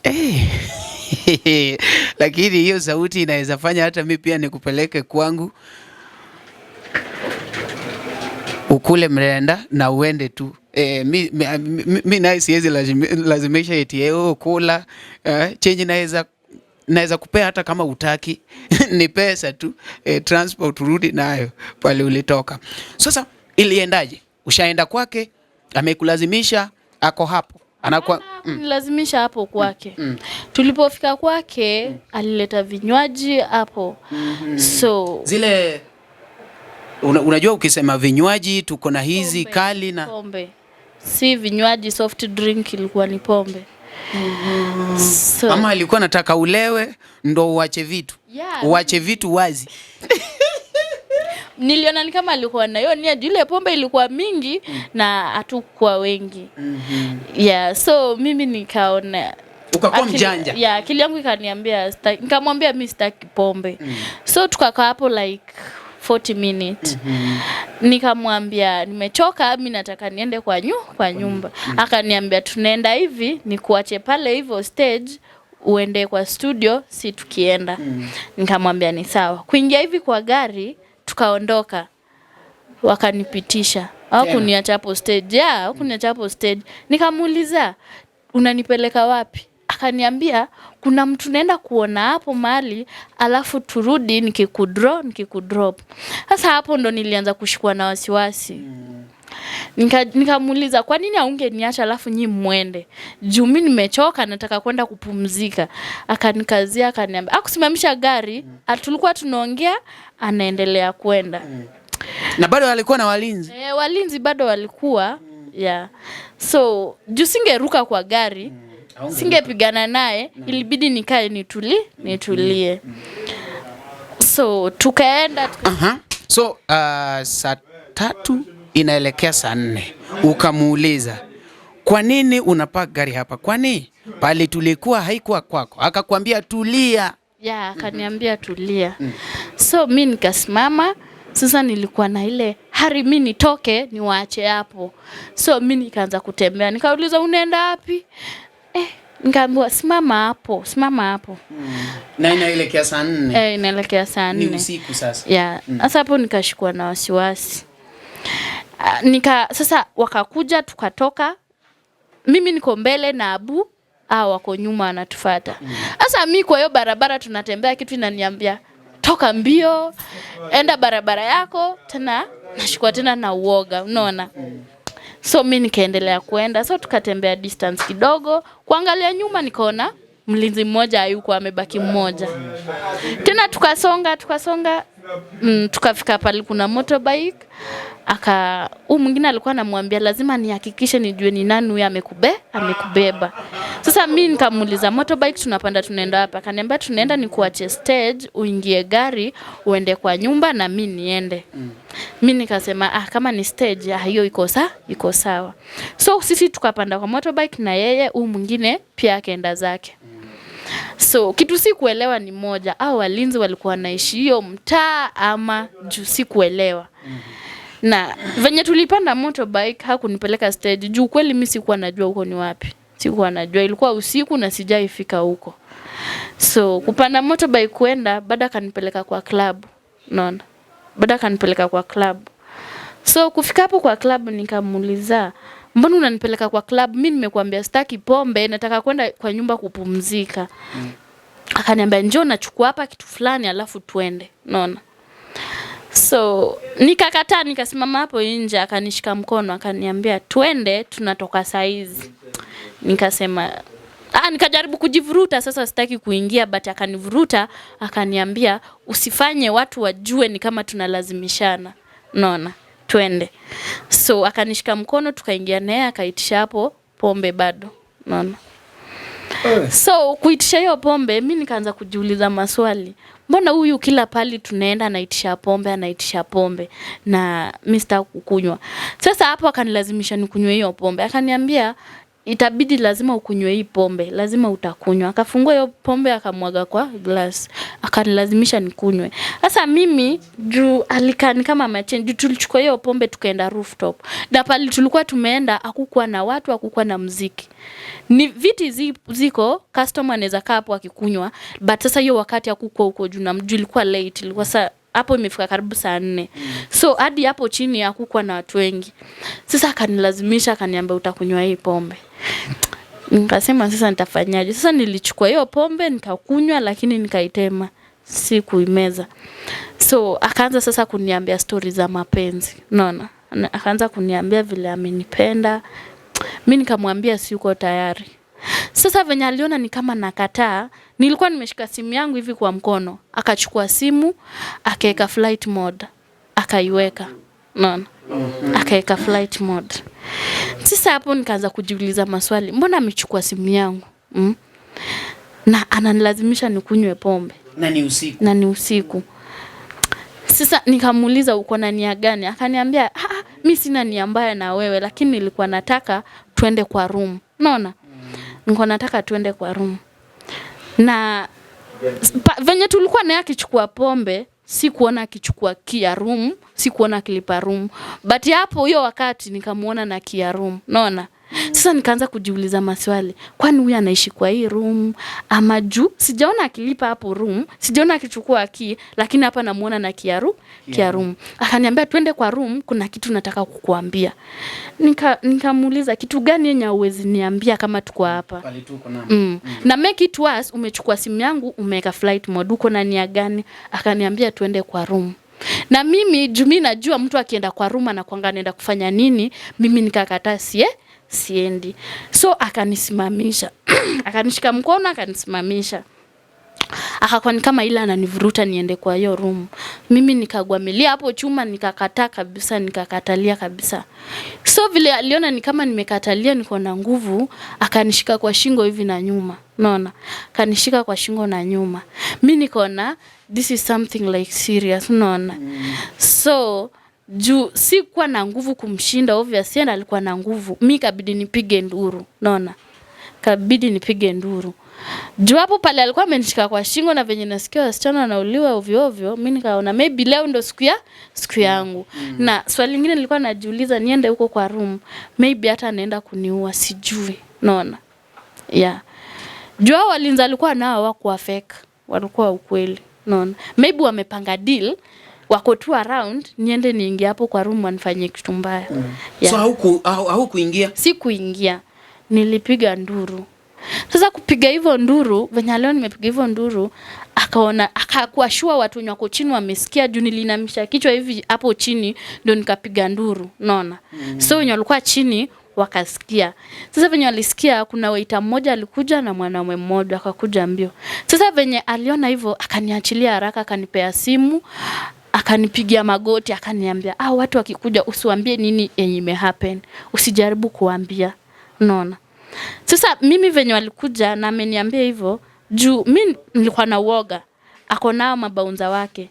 D: Lakini hiyo sauti inaweza fanya hata mi pia nikupeleke kwangu ukule mrenda na uende tu. Mi naye siwezi lazimisha eti oh, kula chenye naweza kupea hata kama utaki ni pesa tu, transport urudi nayo pale ulitoka. Sasa iliendaje? Ushaenda kwake, amekulazimisha, ako hapo anakuwa
C: Nilazimisha hapo kwake. Tulipofika kwake alileta vinywaji hapo. So
D: zile unajua ukisema vinywaji tuko na hizi
C: pombe,
D: kali na
C: pombe. Si vinywaji, soft drink, ilikuwa ni pombe. So,
D: ama alikuwa anataka ulewe ndo uache vitu.
C: Yeah.
D: Uache vitu wazi.
C: Niliona ni kama alikuwa na hiyo nia juu ile pombe ilikuwa mingi na hatukuwa wengi. Yeah, so mimi nikaona
D: Ukakuwa mjanja.
C: Yeah, akili yangu ikaniambia nikamwambia mi sitaki pombe. So tukakaa hapo like 40 minutes. Nikamwambia nimechoka, mi nataka niende kwa nyumba. Akaniambia tunaenda hivi, nikuache pale hivyo stage uende kwa studio, si tukienda. Nikamwambia ni sawa. Kuingia hivi kwa gari tukaondoka, wakanipitisha. Hawakuniacha hapo stage. Yeah, hawakuniacha hapo stage. Nikamuuliza unanipeleka wapi? Akaniambia kuna mtu naenda kuona hapo mahali, alafu turudi nikikudrop. Sasa hapo ndo nilianza kushikwa na wasiwasi. Nikamuuliza kwa nini haungeniacha alafu nyi mwende? Juu mimi nimechoka nataka kwenda kupumzika. Akanikazia akaniambia, akusimamisha gari, tulikuwa tunaongea anaendelea kwenda.
D: Na bado alikuwa na walinzi.
C: Walinzi bado walikuwa. Yeah. So juu singeruka kwa gari. Singepigana naye, ilibidi nikae nitulie. So tukaenda
D: Aha. So saa 3 inaelekea saa 4 ukamuuliza kwa nini unapark gari hapa? Kwani pale tulikuwa haikuwa kwako? Akakwambia tulia.
C: Ya, akaniambia tulia. So mi nikasimama. Sasa nilikuwa na ile hari mi nitoke niwaache hapo. So mi nikaanza kutembea, nikauliza unaenda wapi? Eh, nikaambiwa simama hapo, simama hapo.
D: Na inaelekea saa 4.
C: Eh, inaelekea saa
D: Ni
C: nne.
D: usiku sasa.
C: Ya, sasa hapo nikashikwa na wasiwasi. Ah, nika sasa wakakuja tukatoka. Mimi niko mbele na Abu, au wako nyuma wanatufuata. Sasa mi kwa hiyo barabara tunatembea, kitu inaniambia toka mbio, enda barabara yako tena, nashikwa tena na uoga, unaona? So mi nikaendelea kuenda, so tukatembea distance kidogo, kuangalia nyuma nikaona mlinzi mmoja hayuko, amebaki mmoja. Tena tukasonga tukasonga, tukafika pale kuna motorbike. Aka huu mwingine alikuwa anamwambia lazima nihakikishe nijue ni nani huyu amekubeba. Sasa mi nikamuuliza motorbike tunapanda tunaenda wapi? Akaniambia tunaenda ni kuache stage uingie gari uende kwa nyumba na mi niende. Mi nikasema ah, kama ni stage ah, hiyo iko sawa. So sisi tukapanda kwa motorbike na yeye, huu mwingine pia akaenda zake. So kitu si kuelewa ni moja, au walinzi walikuwa wanaishi hiyo mtaa ama juu si kuelewa. Na venye tulipanda motorbike hakunipeleka stage juu kweli mi sikuwa najua huko ni wapi. Sikuwa najua, ilikuwa usiku na sijaifika huko. So kupanda motorbike kuenda, baada akanipeleka kwa club. Unaona? Baada akanipeleka kwa club. So kufika hapo kwa club nikamuuliza, mbona unanipeleka kwa club? Mi nimekuambia sitaki pombe, nataka kwenda kwa nyumba kupumzika. Akaniambia njoo nachukua hapa kitu fulani alafu tuende. Unaona? So nikakataa, nikasimama hapo nje, akanishika mkono akaniambia twende, tunatoka saizi. Nikasema ah, nikajaribu kujivuruta sasa, sitaki kuingia, but akanivuruta akaniambia usifanye watu wajue ni kama tunalazimishana, unaona, twende. So akanishika mkono tukaingia naye, akaitisha hapo pombe bado, unaona. So kuitisha hiyo pombe, mi nikaanza kujiuliza maswali, mbona huyu kila pali tunaenda anaitisha pombe, anaitisha pombe na mi sitaki kukunywa. Sasa hapo akanilazimisha nikunywe hiyo pombe, akaniambia itabidi lazima ukunywe hii pombe, lazima utakunywa. Akafungua hiyo pombe akamwaga kwa glass, akanilazimisha nikunywe. Sasa mimi juu alikaa ni kama amechange, juu tulichukua hiyo pombe tukaenda rooftop, na pale tulikuwa tumeenda hakukuwa na watu, hakukuwa na mziki, ni viti ziko, customer anaweza kaa hapo akikunywa, but sasa hiyo wakati hakukuwa huko juu na juu ilikuwa late, ilikuwa saa hapo imefika karibu saa 4, so hadi hapo chini hakukuwa na watu wengi. Sasa akanilazimisha akaniambia utakunywa hii pombe. Nikasema sasa nitafanyaje? Sasa nilichukua hiyo pombe nikakunywa, lakini nikaitema, sikuimeza. So akaanza sasa kuniambia stori za mapenzi, unaona, akaanza kuniambia vile amenipenda. Mi nikamwambia siko tayari. Sasa venye aliona ni kama nakataa, nilikuwa nimeshika simu yangu hivi kwa mkono, akachukua simu akaweka flight mode, akaiweka, unaona, akaweka flight mode. Sasa hapo nikaanza kujiuliza maswali, mbona amechukua simu yangu Na ananilazimisha nikunywe pombe
D: Na ni usiku.
C: Na ni usiku. Sasa nikamuuliza uko na nia gani? Akaniambia ah, mi sina nia mbaya na wewe, lakini nilikuwa nataka twende kwa room. Unaona? Nilikuwa nataka twende kwa room. Na venye tulikuwa naye akichukua pombe, sikuona akichukua key ya room, sikuona akilipa room. But hapo hiyo wakati nikamuona na key ya room. Unaona? Sasa nikaanza kujiuliza maswali, kwani huyu anaishi kwa hii room ama juu sijaona akilipa hapo room, sijaona akichukua key, lakini hapa namuona na key ya room. Akaniambia twende kwa room, kuna kitu nataka kukuambia. Nikamuuliza kitu gani yenye hauwezi niambia kama tuko hapa?
D: Pale tuko na.
C: Na make it worse, umechukua simu yangu umeweka flight mode, uko na nia gani? Akaniambia tuende kwa room. Na mimi juu mimi najua mtu akienda kwa room anakuanga anaenda kufanya nini, mimi nikakataa siendi. So akanisimamisha. Akanishika mkono akanisimamisha. Akakuwa ni kama ile ananivuruta niende kwa hiyo room. Mimi nikagwamilia hapo chuma, nikakataa kabisa, nikakatalia kabisa. So vile aliona ni kama nimekatalia, niko na nguvu, akanishika kwa shingo hivi na nyuma. Unaona? Akanishika kwa shingo na nyuma. Mi nikaona this is something like serious, unaona? So juu sikuwa na nguvu kumshinda, obviously yeye alikuwa na nguvu. Mi kabidi nipige nduru, unaona? Kabidi nipige nduru. Juu hapo pale alikuwa amenishika kwa shingo na venye nasikia wasichana wanauliwa ovyo ovyo, mi nikaona maybe leo ndo siku yangu. Na swali lingine nilikuwa najiuliza, niende huko kwa room, maybe hata anaenda kuniua, sijui. Unaona? Yeah. Juu hao walinzi alikuwa nao hawakuwa fake, walikuwa ukweli. Unaona? Maybe wamepanga deal, wako tu around, niende niingie hapo kwa room wanifanyie kitu mbaya. Yeah.
D: So haukuingia?
C: Si kuingia, nilipiga nduru. Sasa kupiga hivyo nduru, venye leo nimepiga hivyo nduru, akaona, akakuwa sure watu wenye wako chini wamesikia, juu nilinamisha kichwa hivi hapo chini ndio nikapiga nduru, unaona? So wenye walikuwa chini wakasikia. Sasa venye walisikia, kuna waiter mmoja alikuja na mwanaume mmoja akakuja mbio. Sasa venye aliona hivyo akaniachilia haraka, akanipea simu, akanipigia magoti, akaniambia, watu wakikuja usiwaambie nini yenye imehappen, usijaribu kuambia, unaona? Sasa mimi venye walikuja na ameniambia hivyo, juu mi nilikuwa na uoga, ako nao mabouncer wake,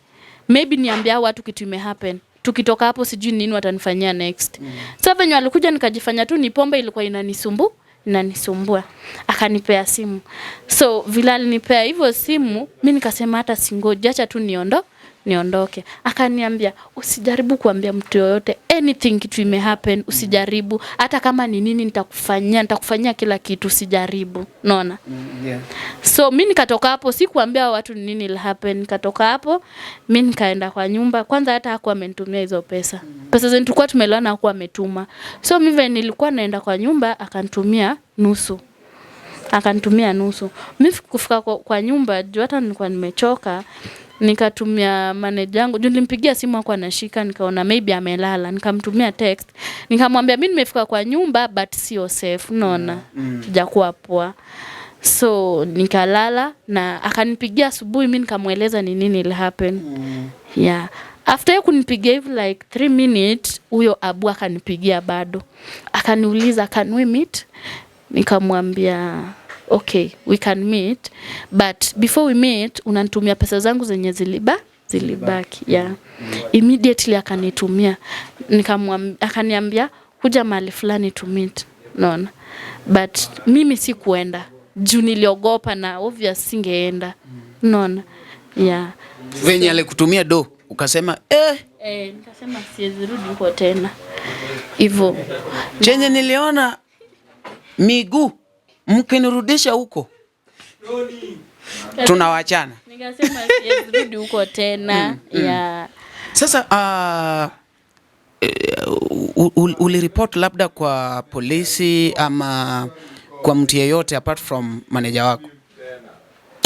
C: maybe niambia hao watu kitu imehappen, tukitoka hapo sijui nini watanifanyia next. Sasa venye walikuja nikajifanya tu ni pombe ilikuwa inanisumbua, akanipea simu. So vile alinipea hivyo simu, mi nikasema hata singoji, acha tu niondoke. Akaniambia usijaribu kuambia mtu yoyote anything kitu imehappen, usijaribu, hata kama ni nini nitakufanyia, nitakufanyia kila kitu, usijaribu. Unaona?
D: Yeah.
C: So mi nikatoka hapo, sikuambia watu ni nini ili happen. Nikatoka hapo, mi nikaenda kwa nyumba. Kwanza hata hakuwa amenitumia hizo pesa. Pesa zenye tulikuwa tumeelewana hakuwa ametuma. So mi venye nilikuwa naenda kwa nyumba akanitumia nusu. Akanitumia nusu. Mi kufika kwa nyumba juu hata nilikuwa nimechoka, nikatumia manager yangu, juu nilimpigia simu hakuwa anashika, nikaona maybe amelala, nikamtumia text, nikamwambia mi nimefika kwa nyumba but sio safe, unaona, sijakuwa poa. So nikalala na akanipigia asubuhi, mi nikamweleza ni nini ili happen. Yeah. After hiyo kunipigia hivi like 3 minutes, huyo Abu akanipigia bado. Akaniuliza, can we meet? Nikamwambia okay, we can meet, but before we meet unanitumia pesa zangu zenye zilibaki. Yeah. Immediately akanitumia. Akaniambia kuja mahali fulani to meet. Unaona? But mimi sikuenda juu niliogopa na obvious singeenda. Unaona? Yeah.
D: Venye alikutumia do ukasema eh,
C: Nikasema siwezi rudi huko tena. Hivyo.
D: Chenye niliona miguu mkinirudisha huko tunawachana.
C: Nikasema siwezi rudi huko tena. Yeah.
D: Sasa uliripoti labda kwa polisi ama kwa mtu yeyote apart from manager wako?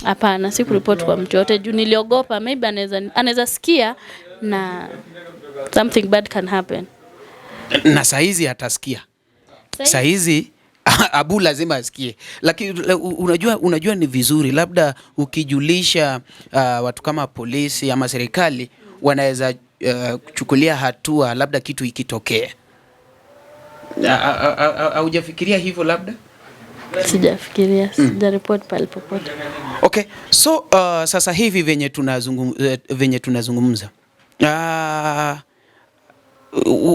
C: Hapana, sikuripoti kwa mtu yote juu niliogopa maybe anaweza sikia na something bad can happen.
D: Na saizi atasikia. Saizi Abu lazima asikie. Lakini unajua ni vizuri labda ukijulisha watu kama polisi ama serikali wanaweza kuchukulia hatua labda kitu ikitokea. Haujafikiria hivyo labda?
C: Sijafikiria, sijaripoti pale popote.
D: Okay, so sasa hivi venye tunazungumza,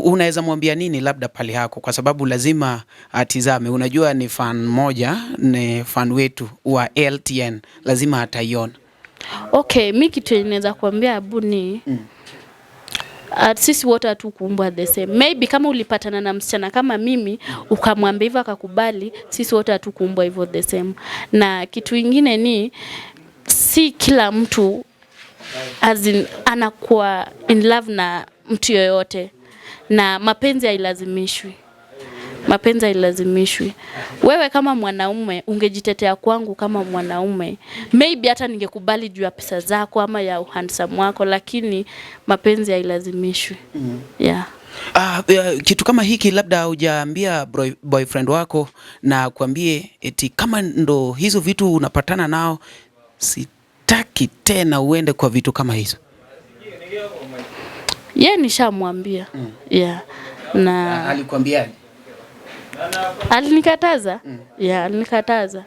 D: unaweza mwambia nini labda pale yako, kwa sababu lazima atizame. Unajua ni fan moja, ni fan wetu wa LTN, lazima ataiona.
C: Okay, mi kitu yenye naweza kuambia Abu ni sisi wote hatukuumbwa the same. Maybe kama ulipatana na msichana kama mimi ukamwambia hivyo akakubali, sisi wote hatukuumbwa hivyo the same. Na kitu ingine ni si kila mtu as in, anakuwa in love na mtu yoyote, na mapenzi hailazimishwi. Mapenzi hailazimishwi. Wewe kama mwanaume ungejitetea kwangu kama mwanaume, maybe hata ningekubali juu ya pesa zako ama ya handsome wako, lakini mapenzi hailazimishwi. Yeah.
D: Kitu kama hiki labda hujaambia boyfriend wako na kuambie eti kama ndo hizo vitu unapatana nao, Sitaki tena uende kwa vitu kama hizo.
C: Ye nishamwambia. Yeah. Na
D: Alikwambiaje?
C: Alinikataza. Yeah, alinikataza.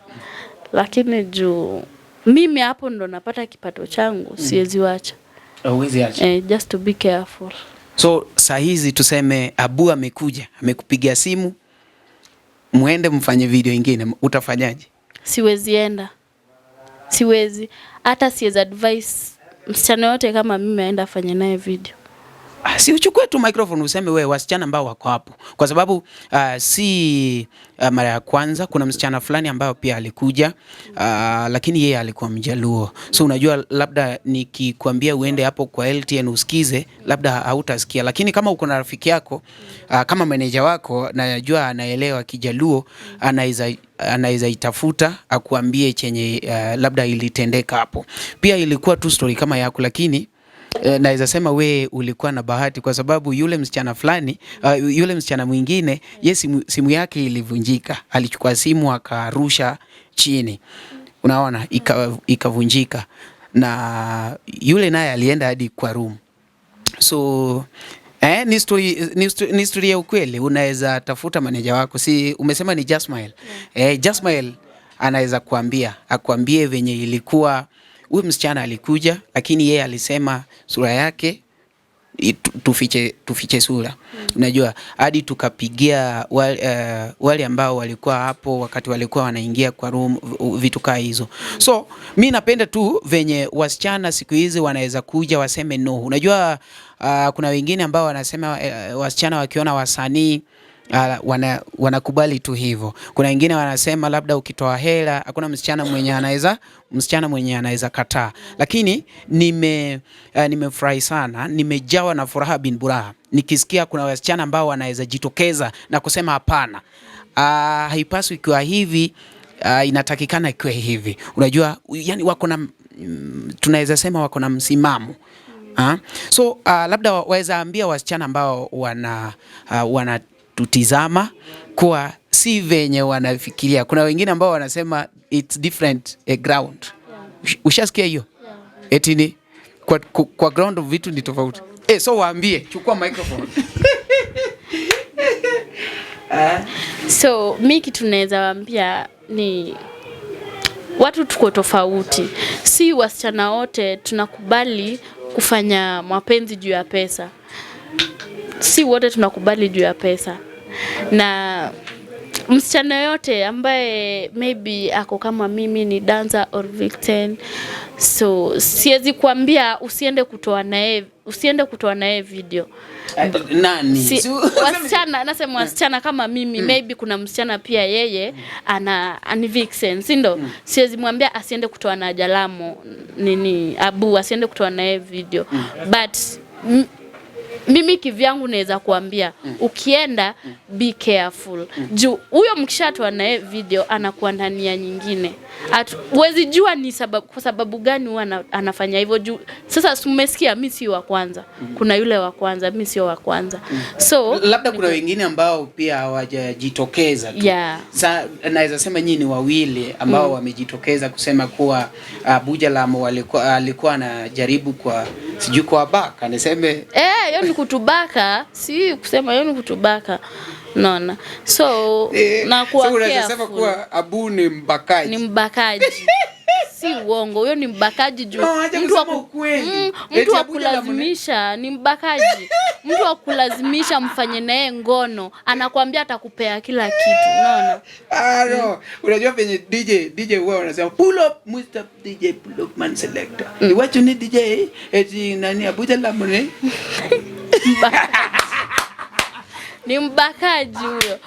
C: Lakini juu mimi hapo ndo napata kipato changu, siwezi wacha.
D: Huwezi acha.
C: Just to be careful.
D: So saa hizi tuseme Abu amekuja, amekupigia simu, muende mfanye video ingine, utafanyaje?
C: Siwezi enda. Siwezi. Hata siwezi advise msichana yote kama mimi aenda afanye naye video.
D: Si uchukue tu microphone useme we wasichana ambao wako hapo, kwa sababu si mara ya kwanza. Kuna msichana fulani ambao pia alikuja, lakini yeye alikuwa Mjaluo. So unajua labda nikikwambia uende hapo kwa LTN usikize, labda hautasikia, lakini kama uko na rafiki yako, kama meneja wako najua anaelewa Kijaluo, anaweza itafuta akuambie chenye labda ilitendeka hapo. Pia ilikuwa tu story kama yako, lakini naweza sema we ulikuwa na bahati kwa sababu yule msichana fulani, yule msichana mwingine ye simu yake ilivunjika. Alichukua simu akarusha chini, unaona, ikavunjika, na yule naye alienda hadi kwa room. So ni story ya ukweli. Unaweza tafuta maneja wako, si umesema ni Jasmine? Jasmine anaweza kuambia, akuambie venye ilikuwa. Huyu msichana alikuja, lakini yeye alisema sura yake tufiche sura. Unajua, hadi tukapigia wale ambao walikuwa hapo wakati walikuwa wanaingia kwa room, vitu kaa hizo. So mi napenda tu venye wasichana siku hizi wanaweza kuja waseme no. Unajua, kuna wengine ambao wanasema wasichana wakiona wasanii wanakubali tu hivyo. Kuna wengine wanasema labda ukitoa hela hakuna msichana mwenye anaweza kataa. Lakini nimefurahi sana, nimejawa na furaha bin buraha nikisikia kuna wasichana ambao wanaweza jitokeza na kusema hapana, haipaswi ikiwa hivi, inatakikana ikiwa hivi. Unajua, yani wako na, tunaweza sema wako na msimamo. So labda waweza ambia wasichana ambao wanatutizama kuwa si venye wanafikiria. Kuna wengine ambao wanasema it's different ground. Ushasikia hiyo? Eti ni kwa ground vitu ni tofauti. So waambie, chukua microphone.
C: So mi kitu naweza waambia ni watu tuko tofauti. Si wasichana wote tunakubali kufanya mapenzi juu ya pesa. Si wote tunakubali juu ya pesa. Na msichana yote ambaye maybe ako kama mimi ni dancer or victim, so siwezi kuambia usiende kutoa naye video.
D: Nani?
C: Si, wasichana, nasema wasichana kama mimi, maybe kuna msichana pia yeye ana ni vixen, si ndo? Siwezi mwambia asiende kutoa na Jalamo nini Abu, asiende kutoa naye video. But mimi kivyangu naweza kuambia ukienda be careful. Juu huyo mkishatoa naye video anakuwa na nia nyingine. Huwezi jua ni kwa sababu gani huwa anafanya hivyo. Juu sasa umesikia mimi si wa kwanza. Kuna yule wa kwanza, mimi sio wa kwanza. So
D: labda kuna wengine ambao pia hawajajitokeza tu.
C: Yeah.
D: Naweza sema nyinyi ni wawili ambao wamejitokeza kusema kuwa Abuja alikuwa anajaribu kwa sijui kwa baka niseme
C: hiyo ni kutubaka, si kusema hiyo ni kutubaka. Unaona? So na kuwa
D: so unaweza sema kuwa Abu ni mbakaji.
C: Ni mbakaji. Si uongo, huyo ni mbakaji juu.
D: No,
C: mtu wa kulazimisha ni mbakaji. Mtu wa kulazimisha mfanye naye ngono, anakuambia atakupea kila kitu, unaona?
D: No. Unajua penye DJ huwa wanasema pull up Mr. DJ, pull up man selector. What you need DJ? Eti nani Abuja Lamune?
C: Ni mbakaji huyo.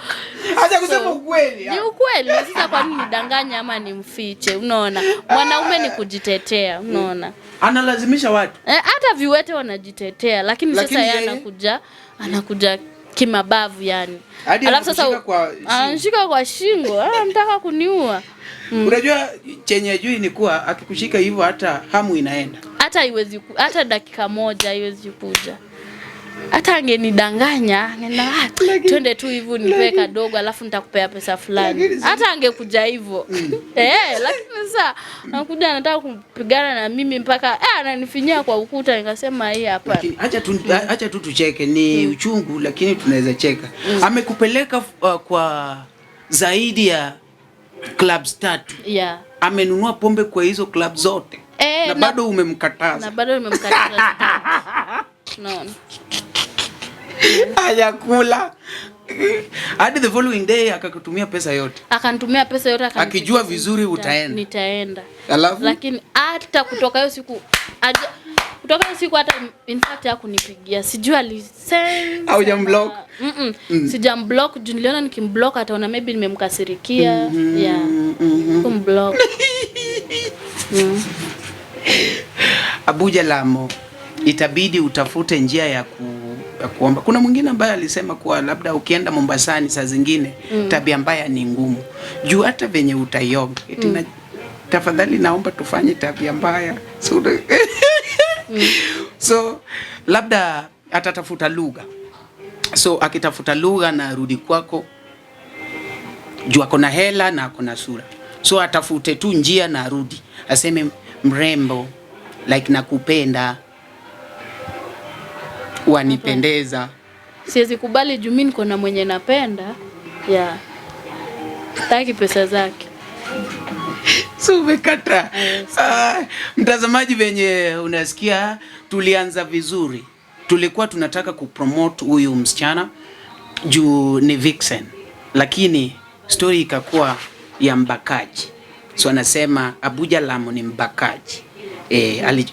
D: Acha kusema ukweli.
C: Ni ukweli. Sasa kwa nini nidanganye ama nimfiche? Unaona? Mwanaume ni kujitetea, unaona?
D: Analazimisha watu.
C: Hata viwete wanajitetea, lakini sasa yeye anakuja kimabavu yani.
D: Alafu sasa
C: anashika kwa shingo, anataka kuniua.
D: Unajua chenye jui ni kuwa akikushika hivyo hata hamu inaenda.
C: Hata haiwezi, hata dakika moja haiwezi kuja. Hata angenidanganya, angeenda, "Ah, twende tu hivyo nipe kadogo alafu nitakupea pesa fulani." Hata angekuja hivyo. Eh, lakini sasa anakuja anataka kupigana na mimi mpaka ananifinyia kwa ukuta, nikasema hii hapa.
D: Lakini acha tu tucheke, ni uchungu lakini tunaweza cheka. Amekupeleka kwa zaidi ya clubs 3.
C: Yeah.
D: Amenunua pombe kwa hizo club zote. Na bado umemkataza.
C: Na bado nimemkataza. No.
D: Hajakula. Hadi the following day akakutumia pesa yote.
C: Akanitumia pesa yote, akanipigia
D: Akijua vizuri
C: simu,
D: utaenda.
C: Nitaenda.
D: Alafu?
C: Lakini hata kutoka hiyo siku hata in fact hakunipigia. Sijui alisend.
D: Haujamblock?
C: Sijamblock juu niliona nikimblock ataona maybe nimemkasirikia. Yeah. Kumblock.
D: Abuja Lamo, itabidi utafute njia ya kuomba. Kuna mwingine ambaye alisema kuwa labda ukienda Mombasani saa zingine tabia mbaya ni ngumu. Juu hata venye utaiomba, eti tafadhali naomba tufanye tabia mbaya. So, so labda atatafuta lugha. So akitafuta lugha na arudi kwako, juu ako na hela na ako na sura. So atafute tu njia na arudi. Aseme mrembo, like nakupenda, wanipendeza.
C: Siwezi kubali juu mimi niko na mwenye napenda. Yeah. Sitaki pesa zake.
D: So umekata. Mtazamaji, venye unasikia tulianza vizuri. Tulikuwa tunataka kupromote huyu msichana juu ni vixen, lakini story ikakuwa ya mbakaji. So anasema Abuja Lamo ni mbakaji.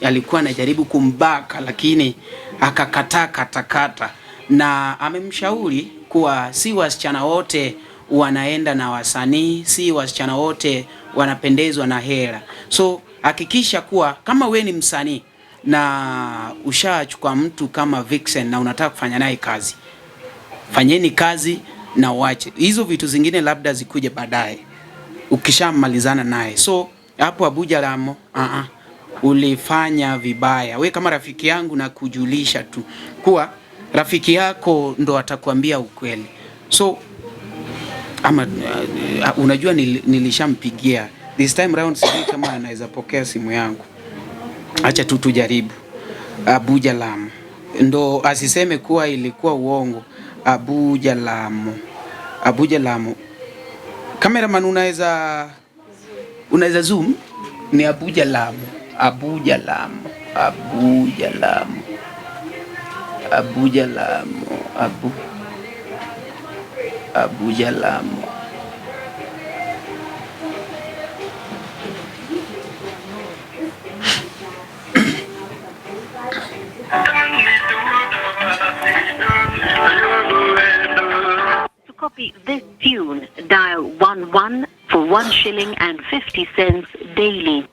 D: Alikuwa anajaribu kumbaka lakini akakataa katakata, na amemshauri kuwa si wasichana wote wanaenda na wasanii, si wasichana wote wanapendezwa na hela. So hakikisha kuwa kama we ni msanii na ushachukua mtu kama vixen na unataka kufanya naye kazi, fanyeni kazi na uache hizo vitu zingine, labda zikuje baadaye ukishamalizana naye. So hapo Abuja Lamo, ulifanya vibaya. We kama rafiki yangu na kujulisha tu kuwa rafiki yako ndo atakwambia ukweli. So ama unajua nilishampigia this time round, sijui kama anaweza pokea simu yangu. Acha tu tujaribu. Abuja Lamo ndo asiseme kuwa ilikuwa uongo. Abuja Lamo, Abuja Lamo. Cameraman, unaweza zoom? Ni Abuja Lamo, Abuja Lamo, Abuja Lamo, Abuja Lamo, Abuja Lamo.
F: To copy this tune, dial 11 for 1 shilling and 50 cents daily.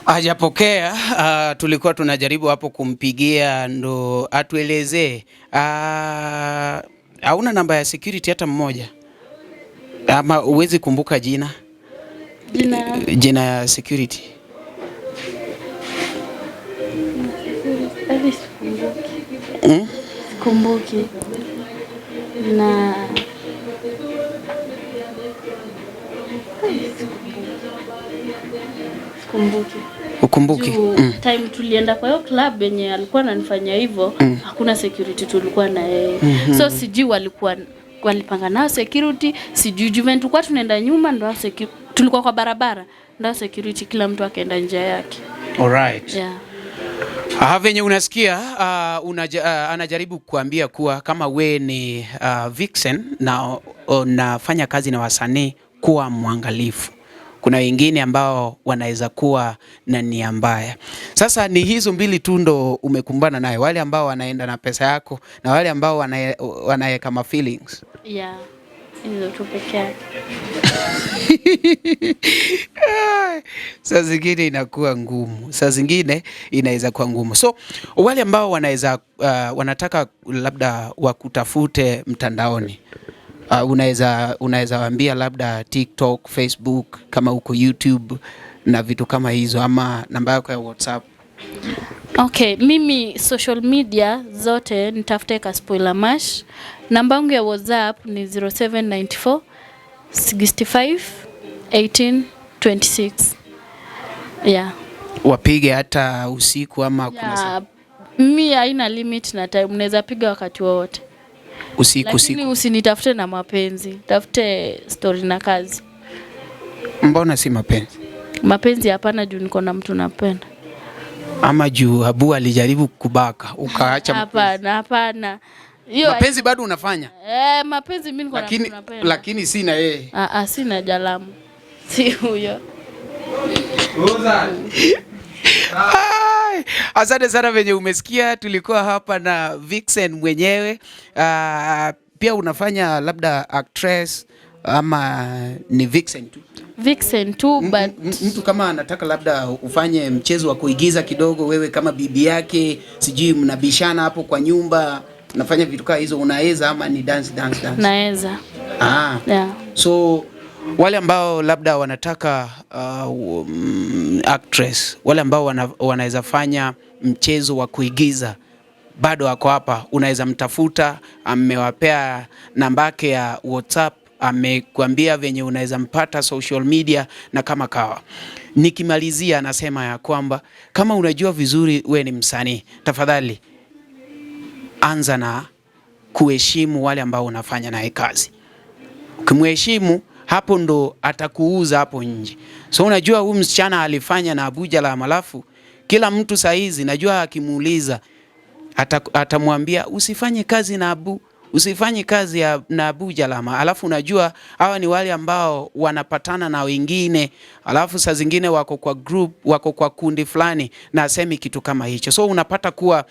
D: Hajapokea. Tulikuwa tunajaribu hapo kumpigia ndo atuelezee. Hauna namba ya security hata mmoja? Ama uwezi kumbuka jina?
C: Jina.
D: Jina ya security.
C: Hadi sikumbuki. Sikumbuki. Na sikumbuki.
D: Ukumbuki?
C: Juu, time tulienda kwa hiyo club yenye alikuwa ananifanyia hivyo, hakuna security tulikuwa na yeye. So sijui walipanga nao security, sijui juu when tulikuwa tunaenda nyuma ndo hao tulikuwa kwa barabara ndo security, kila mtu akaenda njia yake.
D: All right.
C: Yeah.
D: Venye unasikia, anajaribu kuambia kuwa kama we ni vixen na unafanya kazi na wasanii, kuwa mwangalifu. Kuna wengine ambao wanaweza kuwa na nia mbaya. Sasa ni hizo mbili tu ndo umekumbana nayo, wale ambao wanaenda na pesa yako na wale ambao wanaweka ma feelings.
C: Yeah, hizo tu peke yake.
D: Saa zingine inakuwa ngumu, saa zingine inaweza kuwa ngumu. So wale ambao wanaweza wanataka labda wakutafute mtandaoni, unaweza waambia labda TikTok, Facebook, kama uko YouTube na vitu kama hizo, ama namba yako ya WhatsApp.
C: Okay, mimi social media zote nitafute Kaspoiler Mash. Namba yangu ya WhatsApp ni 0794 65 18 26. Yeah.
D: Wapige hata usiku ama kuna
C: Yeah. Mi haina limit na time, unaweza piga wakati wowote.
D: Usiku
C: Lakini
D: usiku.
C: usinitafute na mapenzi, tafute story na kazi.
D: Mbona si mapenzi?
C: Mapenzi hapana, juu niko na mtu napenda.
D: Ama juu Abu alijaribu kubaka ukaacha mapenzi?
C: Hapana, hapana. Hiyo
D: Mapenzi bado unafanya?
C: Eh, mapenzi mimi niko na
D: Lakini,
C: mtu napenda.
D: lakini si na yeye.
C: Ah, ah, sina Jalamu. Si huyo.
D: Ai, asante sana venye umesikia, tulikuwa hapa na Vixen mwenyewe. Pia unafanya labda actress ama ni Vixen tu?
C: Vixen tu but
D: Mtu kama anataka labda ufanye mchezo wa kuigiza kidogo, wewe kama bibi yake, sijui mnabishana hapo kwa nyumba, unafanya vitu kama hizo, unaweza ama ni dance dance dance?
C: Naweza.
D: Ah.
C: Yeah.
D: So wale ambao labda wanataka actress, wale ambao wanaweza fanya mchezo wa kuigiza bado wako hapa, unaweza mtafuta. Amewapea namba yake ya WhatsApp, amekuambia venye unaweza mpata social media na kama kawa. Nikimalizia nasema ya kwamba kama unajua vizuri we ni msanii, tafadhali anza na kuheshimu wale ambao unafanya naye kazi. Ukimheshimu hapo ndo atakuuza hapo nje. So unajua huyu msichana alifanya na Abuja la Malafu, kila mtu saizi najua akimuuliza atamwambia usifanye kazi na Abu, usifanye kazi na Abuja Lama. Alafu unajua hawa ni wale ambao wanapatana na wengine, alafu saa zingine wako kwa group, wako kwa kundi fulani na asemi kitu kama hicho. So unapata kuwa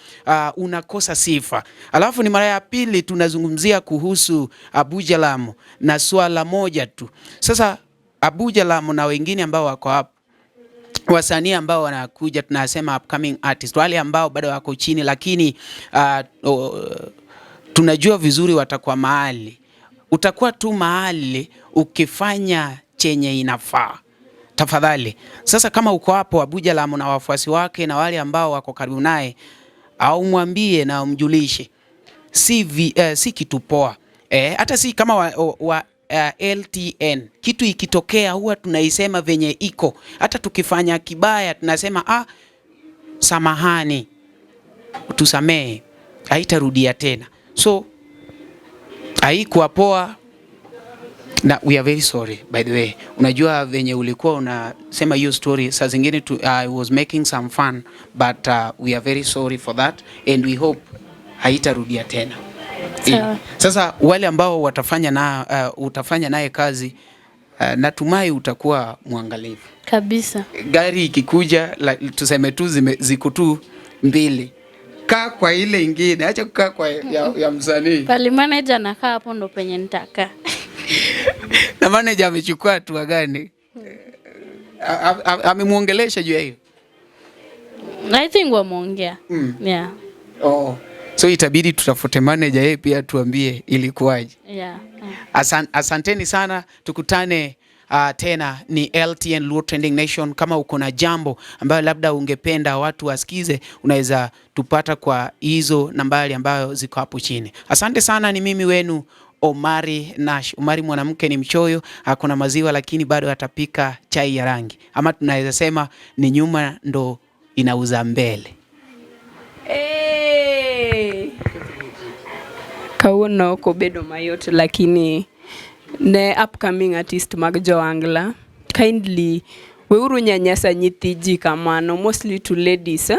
D: unakosa sifa. Alafu ni mara ya pili tunazungumzia kuhusu Abuja Lamo na swala moja tu. Sasa Abuja Lamo na wengine ambao wako hapo, wasanii ambao wanakuja, tunasema upcoming artist, wale ambao bado wako chini lakini tunajua vizuri watakuwa mahali. Utakuwa tu mahali ukifanya chenye inafaa. Tafadhali. Sasa kama uko hapo Abuja Lamo na wafuasi wake na wale ambao wako karibu naye, au mwambie na umjulishe. Si kitu poa. Hata si kama wa LTN. Kitu ikitokea huwa tunaisema venye iko. Hata tukifanya kibaya tunasema samahani, tusamehe, haitarudia tena. So haikuwa poa na we are very sorry by the way. Unajua venye ulikuwa unasema hiyo story saa zingine I was making some fun but we are very sorry for that and we hope haitarudia tena.
C: Sawa.
D: Sasa wale ambao watafanya na utafanya naye kazi, natumai utakuwa mwangalifu.
C: Kabisa.
D: Gari ikikuja tuseme tu ziko tu mbili, kaa kwa ile ingine, acha kukaa kwa ya msanii.
C: Pali manager anakaa hapo ndo penye nitakaa.
D: Na manager amechukua hatua gani? Amemuongelesha juu ya hiyo?
C: I think wameongea. Yeah.
D: Oh. So itabidi tutafute manager yeye pia tuambie ilikuwaje.
C: Yeah.
D: Asanteni sana, tukutane tena. Ni LTN Luo Trending Nation. Kama uko na jambo ambayo labda ungependa watu wasikize, unaweza tupata kwa hizo nambari ambayo ziko hapo chini. Asante sana, ni mimi wenu Omari Nash. Omari mwanamke ni mchoyo, akona maziwa lakini bado atapika chai ya rangi. Ama tunaweza sema ni nyuma ndo inauza mbele.
B: Hey! Kawuono ok obedo mayot lakini ne upcoming artist mag Joangla, kindly weuru nyanyasa nyithi ji kamano, mostly to ladies.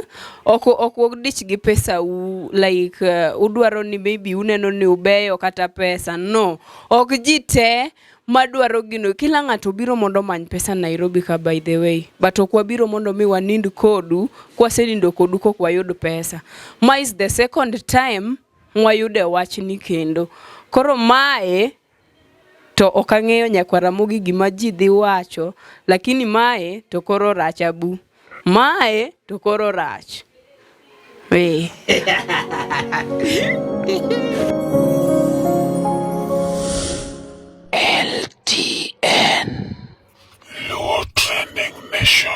B: Ok udich gi pesa u like udwaro ni maybe uneno ni ubeyo kata pesa no ok ji te. madwaro gino. Kila ng'ato biro mondo omany pesa Nairobi ka by the way. But ok wabiro mondo mi wanind kodu, kwasenindo kodu kok wayud pesa. Ma is the second time mwayude wachni kendo. Koro mae to ok ang'eyo nyakwar Ramogi gima ji dhi wacho, lakini mae to koro rach abu. Mae to koro rach. Eh.
A: LTN. Luo Trending Nation.